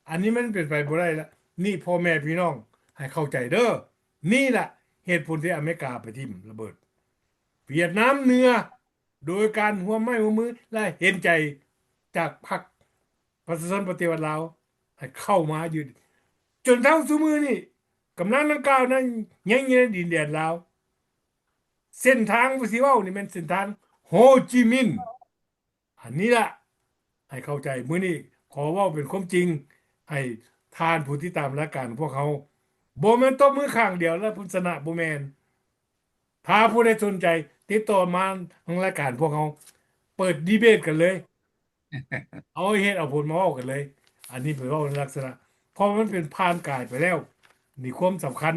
ອັນນີ້ມັນເປັນໄປບໍ່ໄດ້ລະ. ນີ້ພໍ່ແມ່ພີ່ນ້ອງໃຫ້ເຂົ້າໃຈເດີ້. ນີ້ລະເຫດຜົນທີ່ອາເມລິກາໄປຖິ້ມລະເບີດຫວຽດນາມເໜືອ ໂດຍການຮ່ວມໄມ້ຮ່ວມມື ແລະ ເຫັນໃຈຈາກພັກປະຊາຊົນປະຕິວັດລາວ ໃຫ້ເຂົ້າມາຢູ່ ຈົນເທົ່າຊຸມື້ນີ້ ກຳລັງດັ່ງກ່າວນັ້ນຍັງຢູ່ໃນດິນແດນລາວ. ເສັ້ນທາງທີ່ເວົ້ານີ້ແມ່ນເສັ້ນທາງໂຮຈິມິນ. ອັນນີ້ລະ ໃຫ້ເຂົ້າໃຈ. ມື້ນີ້ຂໍເວົ້າເປັນຄວາມຈິງ ໃຫ້ທ່ານຜູ້ຕິດຕາມລາຍການຂອງພວກເຮົາ ບໍ່ແມ່ນຕົບມືຂ້າງດຽວແລ້ວເພິ່ນຊະນະ ບໍ່ແມ່ນ. ຖ້າຜູ້ໃດສົນໃຈ ຕິດຕໍ່ມາທາງລາຍການພວກເຮົາ ເປີດດີເບດກັນເລີຍ ເອົາເຫດເອົາຜົນມາເວົ້າກັນເລີຍ. ອັນນີ້ໄປເວົ້າໃນລັກສະນະ ເພາະມັນເປັນຜ່ານກາຍໄປແລ້ວ. ນີ້ຄວາມສຳຄັນ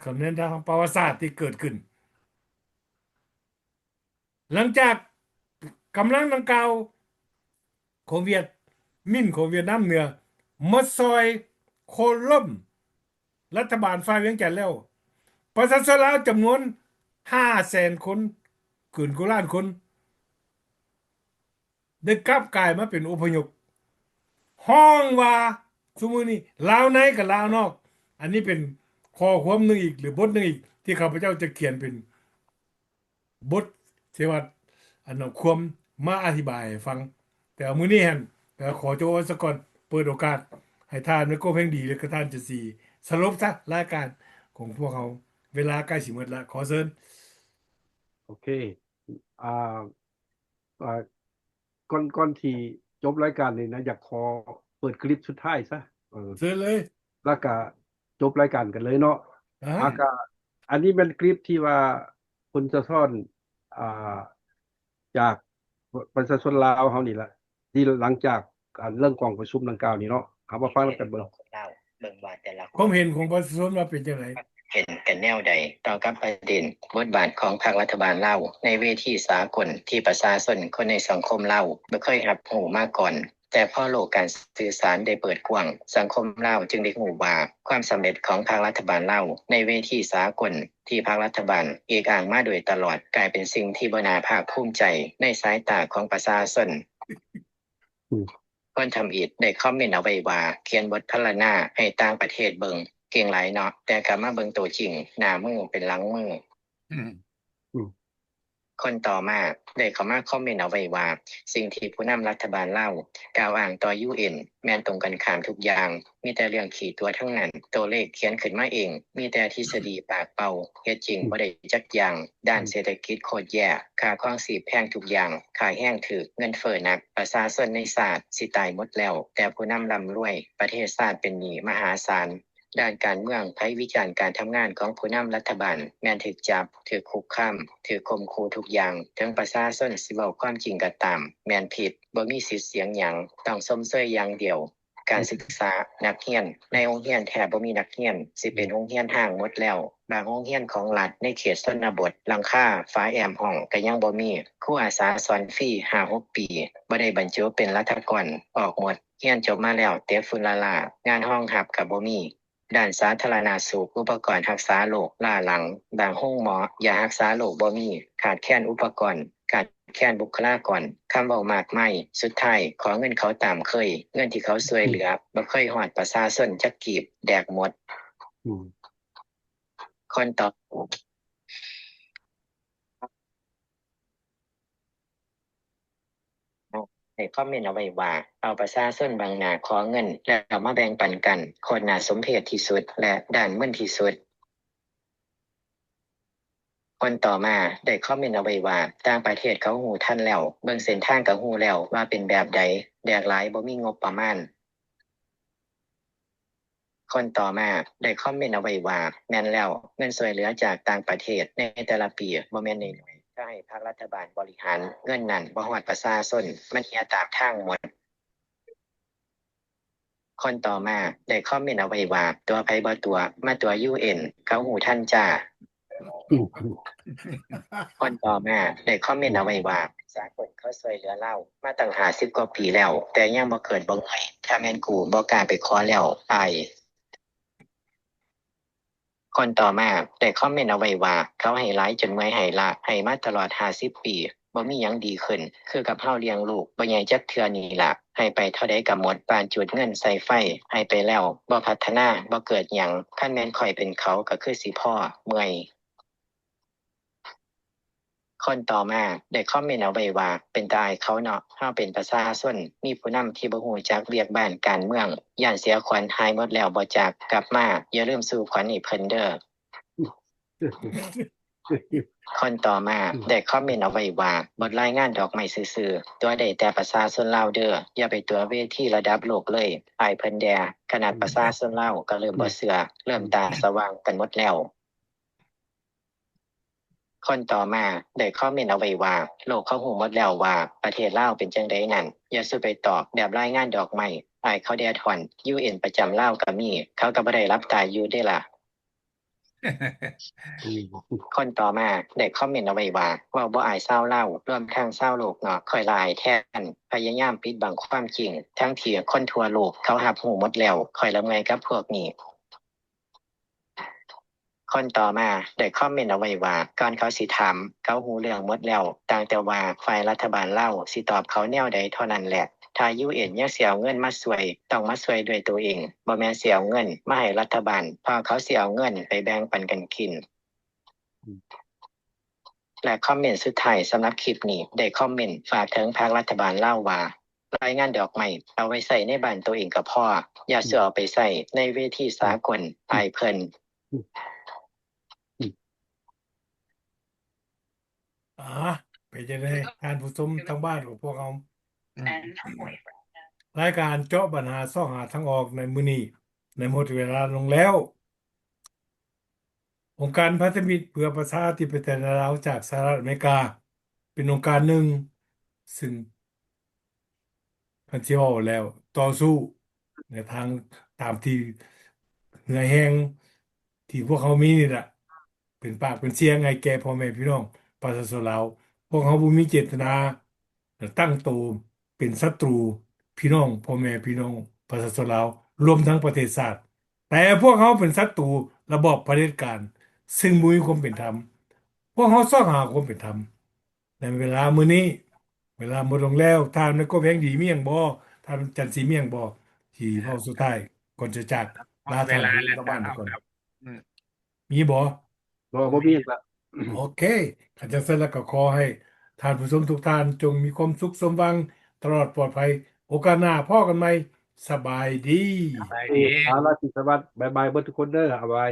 ຂອງໃນທາງປະຫວັດສາດທີ່ເກີດຂຶ້ນ ຫຼັງຈາກກຳລັງດັ່ງກ່າວຂອງຫວຽດມິນ ຂອງຫວຽດນາມເໜືອ ມາຊ່ອຍໂຄ່ນລົ້ມລັດຖະບານຝ່າຍວຽງຈັນແລ້ວ, ປະຊາຊົນລາວຈຳນວນຫ້າແສນຄົນ, ເກີນກວ່າລ້ານຄົນ ໄດ້ກັບກາຍມາເປັນອົບພະຍົບ ຮ້ອງວ່າຊຸມື້ນີ້ລາວໃນກັບລາວນອກ. ອັນນີ້ເປັນຂໍ້ຄວາມໜຶ່ງອີກ ຫຼື ບົດໜຶ່ງອີກ ທີ່ຂ້າພະເຈົ້າຈະຂຽນເປັນບົດເສວະ ອັນເອົາຄວາມມາອະທິບາຍໃຫ້ຟັງ. ແຕ່ວ່າມື້ນີ້ຫັ້ນ ແຕ່ວ່າຂໍຈົບໄວ້ຊະກ່ອນ, ເປີດໂອກາດໃຫ້ທ່ານໄມໂກເພັງດີ ແລະ ກໍທ່ານຈະສີສະຫຼຸບຊະລາຍການຂອງພວກເຮົາ. ເວລາໃກ້ຊິໝົດລະ, ຂໍເຊີນ. ໂອເຄ ອ່າ ອ່າ ກ່ອນ ກ່ອນທີ່ຈົບລາຍການນີ້ນະ ຢາກຂໍເປີດຄລິບສຸດທ້າຍຊະ. ເອີ ເຊີນເລີຍ ແລ້ວກະຈົບລາຍການກັນເລີຍເນາະ. ອາ ແລ້ວກະອັນນີ້ແມ່ນຄລິບທີ່ວ່າເພິ່ນສະທ້ອນ ອ່າ ຈາກປະຊາຊົນລາວເຮົານີ້ລະ ທີ່ຫຼັງຈາກ ອັນເລື່ອງກອງປະຊຸມດັ່ງກ່າວນີ້ເນາະ ເຮົາມາຟັງນຳກັນເບິ່ງ. ເບິ່ງວ່າແຕ່ລະຄົນ ຄວາມເຫັນຂອງປະຊາຊົນວ່າເປັນຈັ່ງໃດ? ເຫັນກັນແນວໃດຕໍ່ກັບປະເດັນບົດບາດຂອງພັກລັດຖະບານລາວໃນເວທີສາກົນ ທີ່ປະຊາຊົນຄົນໃນສັງຄົມລາວບໍ່ເຄີຍຮັບຮູ້ມາກ່ອນ? ແຕ່ພໍໂລກການສື່ສານໄດ້ເປີດກວ້າງ, ສັງຄົມລາວຈຶ່ງໄດ້ຮູ້ວ່າຄວາມສຳເລັດຂອງພັກລັດຖະບານລາວໃນເວທີສາກົນ ທີ່ພັກລັດຖະບານເອກອ້າງມາໂດຍຕະຫຼອດ ກາຍເປັນສິ່ງທີ່ບໍ່ໜ້າພາກພູມໃຈໃນສາຍຕາຂອງປະຊາຊົນ. ອືມ ຄົນທຳອິດໄດ້ຄອມເມັນເອົາໄວ້ວ່າ ຂຽນບົດພັນລະນາໃຫ້ຕ່າງປະເທດເບິ່ງ ເກັ່ງຫຼາຍເນາະ, ແຕ່ກັບມາເບິ່ງໂຕຈິງ ໜ້າມືເປັນຫຼັງມື. ອືມ ອືມ ຄົນຕໍ່ມາໄດ້ເຂົ້າມາຄອມເມັນເອົາໄວ້ວ່າ ສິ່ງທີ່ຜູ້ນຳລັດຖະບານລາວກ່າວອ້າງຕໍ່ ຢູເອັນ ແມ່ນຕົງກັນຂ້າມທຸກຢ່າງ, ມີແຕ່ເລື່ອງຂີ້ຕົວະທັງນັ້ນ, ໂຕເລກຂຽນຂຶ້ນມາເອງ, ມີແຕ່ທິດສະດີປາກເປົ່າ, ເຮັດຈິງບໍ່ໄດ້ຈັກຢ່າງ, ດ້ານເສດຖະກິດໂຄດແຍ່, ຄ່າຄອງຊີບແພງທຸກຢ່າງ, ຄ່າແຮງຖືກ, ເງິນເຟີ້ໜັກ, ປະຊາຊົນໃນຊາດຊິຕາຍໝົດແລ້ວ, ແຕ່ຜູ້ນຳລ່ຳລວຍ, ປະເທດຊາດເປັນໜີ້ມະຫາສານ. ດ້ານການເມືອງ, ໃຜວິຈານການທຳງານຂອງຜູ້ນຳລັດຖະບານ ແມ່ນຖືກຈັບ, ຖືກຄຸກຄາມ, ຖືກຂົ່ມຂູ່ທຸກຢ່າງ, ເຖິງປະຊາຊົນຊິເວົ້າຄວາມຈິງກໍຕາມ, ແມ່ນຜິດ, ບໍ່ມີສິດສຽງຫຍັງ, ຕ້ອງຊົມເຊີຍຢ່າງດຽວ. ການສຶກສາ, ນັກຮຽນ, ໃນໂຮງຮຽນແທບບໍ່ມີນັກຮຽນ, ຊິເປັນໂຮງຮຽນຮ້າງໝົດແລ້ວ. ບາງໂຮງຮຽນຂອງລັດໃນເຂດຊົນນະບົດ, ຫຼັງຄາ, ຝາແອ້ມຫ້ອງກໍຍັງບໍ່ມີ. ຄູອາສາສອນຟຣີຫ້າຫົກປີ, ບໍ່ໄດ້ບັນຈຸເປັນລັດຖະກອນ, ອອກໝົດ. ຮຽນຈົບມາແລ້ວ ເຕະຝຸ່ນລ້າໆ, ງານຮອງຮັບກໍບໍ່ມີ. ດ້ານສາທາລະນະສຸກ, ອຸປະກອນຮັກສາໂລກລ້າຫຼັງ, ບາງໂຮງໝໍ ຢາຮັກສາໂລກບໍ່ມີ, ຂາດແຄນອຸປະກອນ, ຂາດແຄນບຸກຄະລາກອນ, ຄຳເວົ້າມາກມາຍ. ສຸດທ້າຍ ຂໍເງິນເຂົາຕາມເຄີຍ, ເງິນທີ່ເຂົາຊ່ວຍເຫຼືອ ອືມ ບໍ່ເຄີຍຮອດປະຊາຊົນຈັກກີບ, ແດກໝົດ. ອືມ ຄົນຕໍ່ ໃຫ້ຄອມເມັນເອົາໄວ້ວ່າ ເອົາປະຊາຊົນບັງໜ້າຂໍເງິນ ແລ້ວມາແບ່ງປັນກັນ ໂຄດໜ້າສົມເພດທີ່ສຸດ ແລະ ດ້ານມຶນທີ່ສຸດ. ຄົນຕໍ່ມາໄດ້ຄອມເມັນເອົາໄວ້ວ່າ ຕ່າງປະເທດເຂົາຮູ້ທັນແລ້ວ, ເບິ່ງເສັ້ນທາງກໍຮູ້ແລ້ວວ່າເປັນແບບໃດ, ແດກຫຼາຍບໍ່ມີງົບປະມານ. ຄົນຕໍ່ມາໄດ້ຄອມເມັນເອົາໄວ້ວ່າ ແມ່ນແລ້ວ, ເງິນຊ່ວຍເຫຼືອຈາກຕ່າງປະເທດໃນແຕ່ລະປີບໍ່ແມ່ນໜ້ອຍໆ, ຖ້າໃຫ້ພັກລັດຖະບານບໍລິຫານ, ເງິນນັ້ນບໍ່ຮອດປະຊາຊົນ, ມັນເຫຍຕາມທາງໝົດ. ຄົນຕໍ່ມາໄດ້ຄອມເມັນເອົາໄວ້ວ່າ ຕົວະໃຜບໍ່ຕົວະ, ມາຕົວະຢູເອັນ, ເຂົາຮູ້ທັນຈ້າ. ຄົນຕໍ່ມາໄດ້ຄອມເມັນເອົາໄວ້ວ່າ ສາກົນເຂົາຊ່ວຍເຫຼືອລາວມາຕັ້ງຫ້າສິບກວ່າປີແລ້ວ ແຕ່ຍັງບໍ່ເກີດບໍ່ເງີຍ ຖ້າແມ່ນກູບໍ່ກ້າໄປຂໍແລ້ວ ອາຍ. ຄົນຕໍ່ມາໄດ້ຄອມເມັນເອົາໄວ້ວ່າ ເຂົາໃຫ້ຫຼາຍຈົນເມື່ອຍໃຫ້ລະ ໃຫ້ມາຕະຫຼອດຫ້າສິບປີ ບໍ່ມີຫຍັງດີຂຶ້ນ ຄືກັບເຮົາລ້ຽງລູກບໍ່ໃຫຍ່ຈັກເທື່ອນີ້ລະ ໃຫ້ໄປເທົ່າໃດກໍໝົດ ປານຈູດເງິນໃສ່ໄຟ ໃຫ້ໄປແລ້ວບໍ່ພັດທະນາ ບໍ່ເກີດຫຍັງ ຄັນແມ່ນຂ້ອຍເປັນເຂົາກໍຄືຊິພໍ ເມື່ອຍ. ຄົນຕໍ່ມາໄດ້ຄອມເມັນເອົາໄວ້ວ່າ ເປັນຕາອາຍເຂົາເນາະ ເຮົາເປັນປະຊາຊົນ ມີຜູ້ນຳທີ່ບໍ່ຮູ້ຈັກວຽກບ້ານການເມືອງ ຢ້ານເສຍຂວັນ ຫາຍໝົດແລ້ວບໍ່ຈັກ ກັບມາຢ່າລືມສູ່ຂວັນໃຫ້ເພິ່ນເດີ. ຄົນຕໍ່ມາໄດ້ຄອມເມັນເອົາໄວ້ວ່າ ບົດລາຍງານດອກໄມ້ຊື່ໆ ຕົວະໄດ້ແຕ່ປະຊາຊົນລາວເດີ ຢ່າໄປຕົວະເວທີລະດັບໂລກເລີຍ ອາຍເພິ່ນແດ່ ຂະໜາດປະຊາຊົນລາວກໍເລີ່ມບໍ່ເຊື່ອ ເລີ່ມຕາສະຫວ່າງກັນໝົດແລ້ວ. ຄົນຕໍ່ມາໄດ້ຄອມເມັນເອົາໄວ້ວ່າ ໂລກເຂົາຮູ້ໝົດແລ້ວວ່າປະເທດລາວເປັນຈັ່ງໃດນັ້ນ ຢ່າສູ່ໄປຕອກແບບລາຍງານດອກໄມ້ ອາຍເຂົາແດ່ທ້ອນ ຢູເອັນ ປະຈຳລາວກໍມີ ເຂົາກໍບໍ່ໄດ້ຫຼັບຕາຢູ່ເດ້ລະ. ຄົນຕໍ່ມາໄດ້ຄອມເມັນເອົາໄວ້ວ່າ ເວົ້າບໍ່ອາຍຊາວລາວ ລວມທັງຊາວໂລກເນາະ ຂ້ອຍລະອາຍແທນ ພະຍາຍາມປິດບັງຄວາມຈິງ ທັງທີ່ຄົນທົ່ວໂລກເຂົາຮັບຮູ້ໝົດແລ້ວ ຂ້ອຍລະເມື່ອຍກັບພວກນີ້. ຄົນຕໍ່ມາໄດ້ຄອມເມັນເອົາໄວ້ວ່າ ກ່ອນເຂົາຊິຖາມ ເຂົາຮູ້ເລື່ອງໝົດແລ້ວ ຕ່າງແຕ່ວ່າຝ່າຍລັດຖະບານລາວຊິຕອບເຂົາແນວໃດເທົ່ານັ້ນແຫຼະ. ຖ້າ ຢູເອັນ ຍັງຊິເອົາເງິນມາຊ່ວຍ ຕ້ອງມາຊ່ວຍດ້ວຍໂຕເອງ ບໍ່ແມ່ນຊິເອົາເງິນມາໃຫ້ລັດຖະບານ ເພາະເຂົາຊິເອົາເງິນໄປແບ່ງປັນກັນກິນ. ແລະຄອມເມັນສຸດທ້າຍສຳລັບຄລິບນີ້ ໄດ້ຄອມເມັນຝາກເຖິງພັກລັດຖະບານລາວວ່າ ລາຍງານດອກໄມ້ເອົາໄວ້ໃຊ້ໃນບ້ານໂຕເອງກໍພໍ ຢ່າສູ່ເອົາໄປໃຊ້ໃນເວທີສາກົນ ອາຍເພິ່ນ. ອາ ເປັນຈັ່ງໃດທ່ານຜູ້ຊົມທາງບ້ານຂອງພວກເຮົາ? ອືມ ລາຍການເຈາະບັນຫາຊອກຫາທາງອອກໃນມື້ນີ້ ໄດ້ໝົດເວລາລົງແລ້ວ. ອົງການພັນທະມິດເພື່ອປະຊາທິປະໄຕລາວຈາກສະຫະລັດອາເມລິກາ ເປັນອົງການໜຶ່ງ ຊຶ່ງ ຄັນຊິເວົ້າແລ້ວ ຕໍ່ສູ້ໃນທາງຕາມທີ່ເຫື່ອແຮງທີ່ພວກເຮົາມີນີ້ລະ ເປັນປາກເປັນສຽງໃຫ້ແກ່ພໍ່ແມ່ພີ່ນ້ອງປະຊາຊົນລາວ. ພວກເຮົາບໍ່ມີເຈດຕະນາ ແລະ ຕັ້ງໂຕເປັນສັດຕູພີ່ນ້ອງ ພໍ່ແມ່ພີ່ນ້ອງປະຊາຊົນລາວ ລວມທັງປະເທດຊາດ, ແຕ່ພວກເຮົາເປັນສັດຕູລະບອບຜະເດັດການ ຊຶ່ງບໍ່ມີຄວາມເປັນທຳ. ພວກເຮົາຊອກຫາຄວາມເປັນທຳໃນເວລາມື້ນີ້. ເວລາໝົດລົງແລ້ວ. ທ່ານນາຍກົບແຮງດີມີຫຍັງບໍ່? ທ່ານຈັນສີມີຫຍັງບໍ່? ທີ່ເວົ້າສຸດທ້າຍກ່ອນຈະຈາກລາທ່ານຜູ້ຊົມທາງບ້ານໄປກ່ອນ. ມີບໍ່? ບໍ່ ບໍ່ມີຫຍັງລະ. ໂອເຄ ຄັນຈັ່ງຊັ້ນລະກໍຂໍໃຫ້ທ່ານຜູ້ຊົມທຸກທ່ານ ຈົ່ງມີຄວາມສຸກສົມຫວັງ ຕະຫຼອດປອດໄພ. ໂອກາດໜ້າພໍ້ກັນໃໝ່. ສະບາຍດີ. ສະບາຍດີ. ເອ ອາ ລາຕີສະຫວັດ. ບາຍບາຍເບິດທຸກຄົນເດີ. ບາຍບາຍ.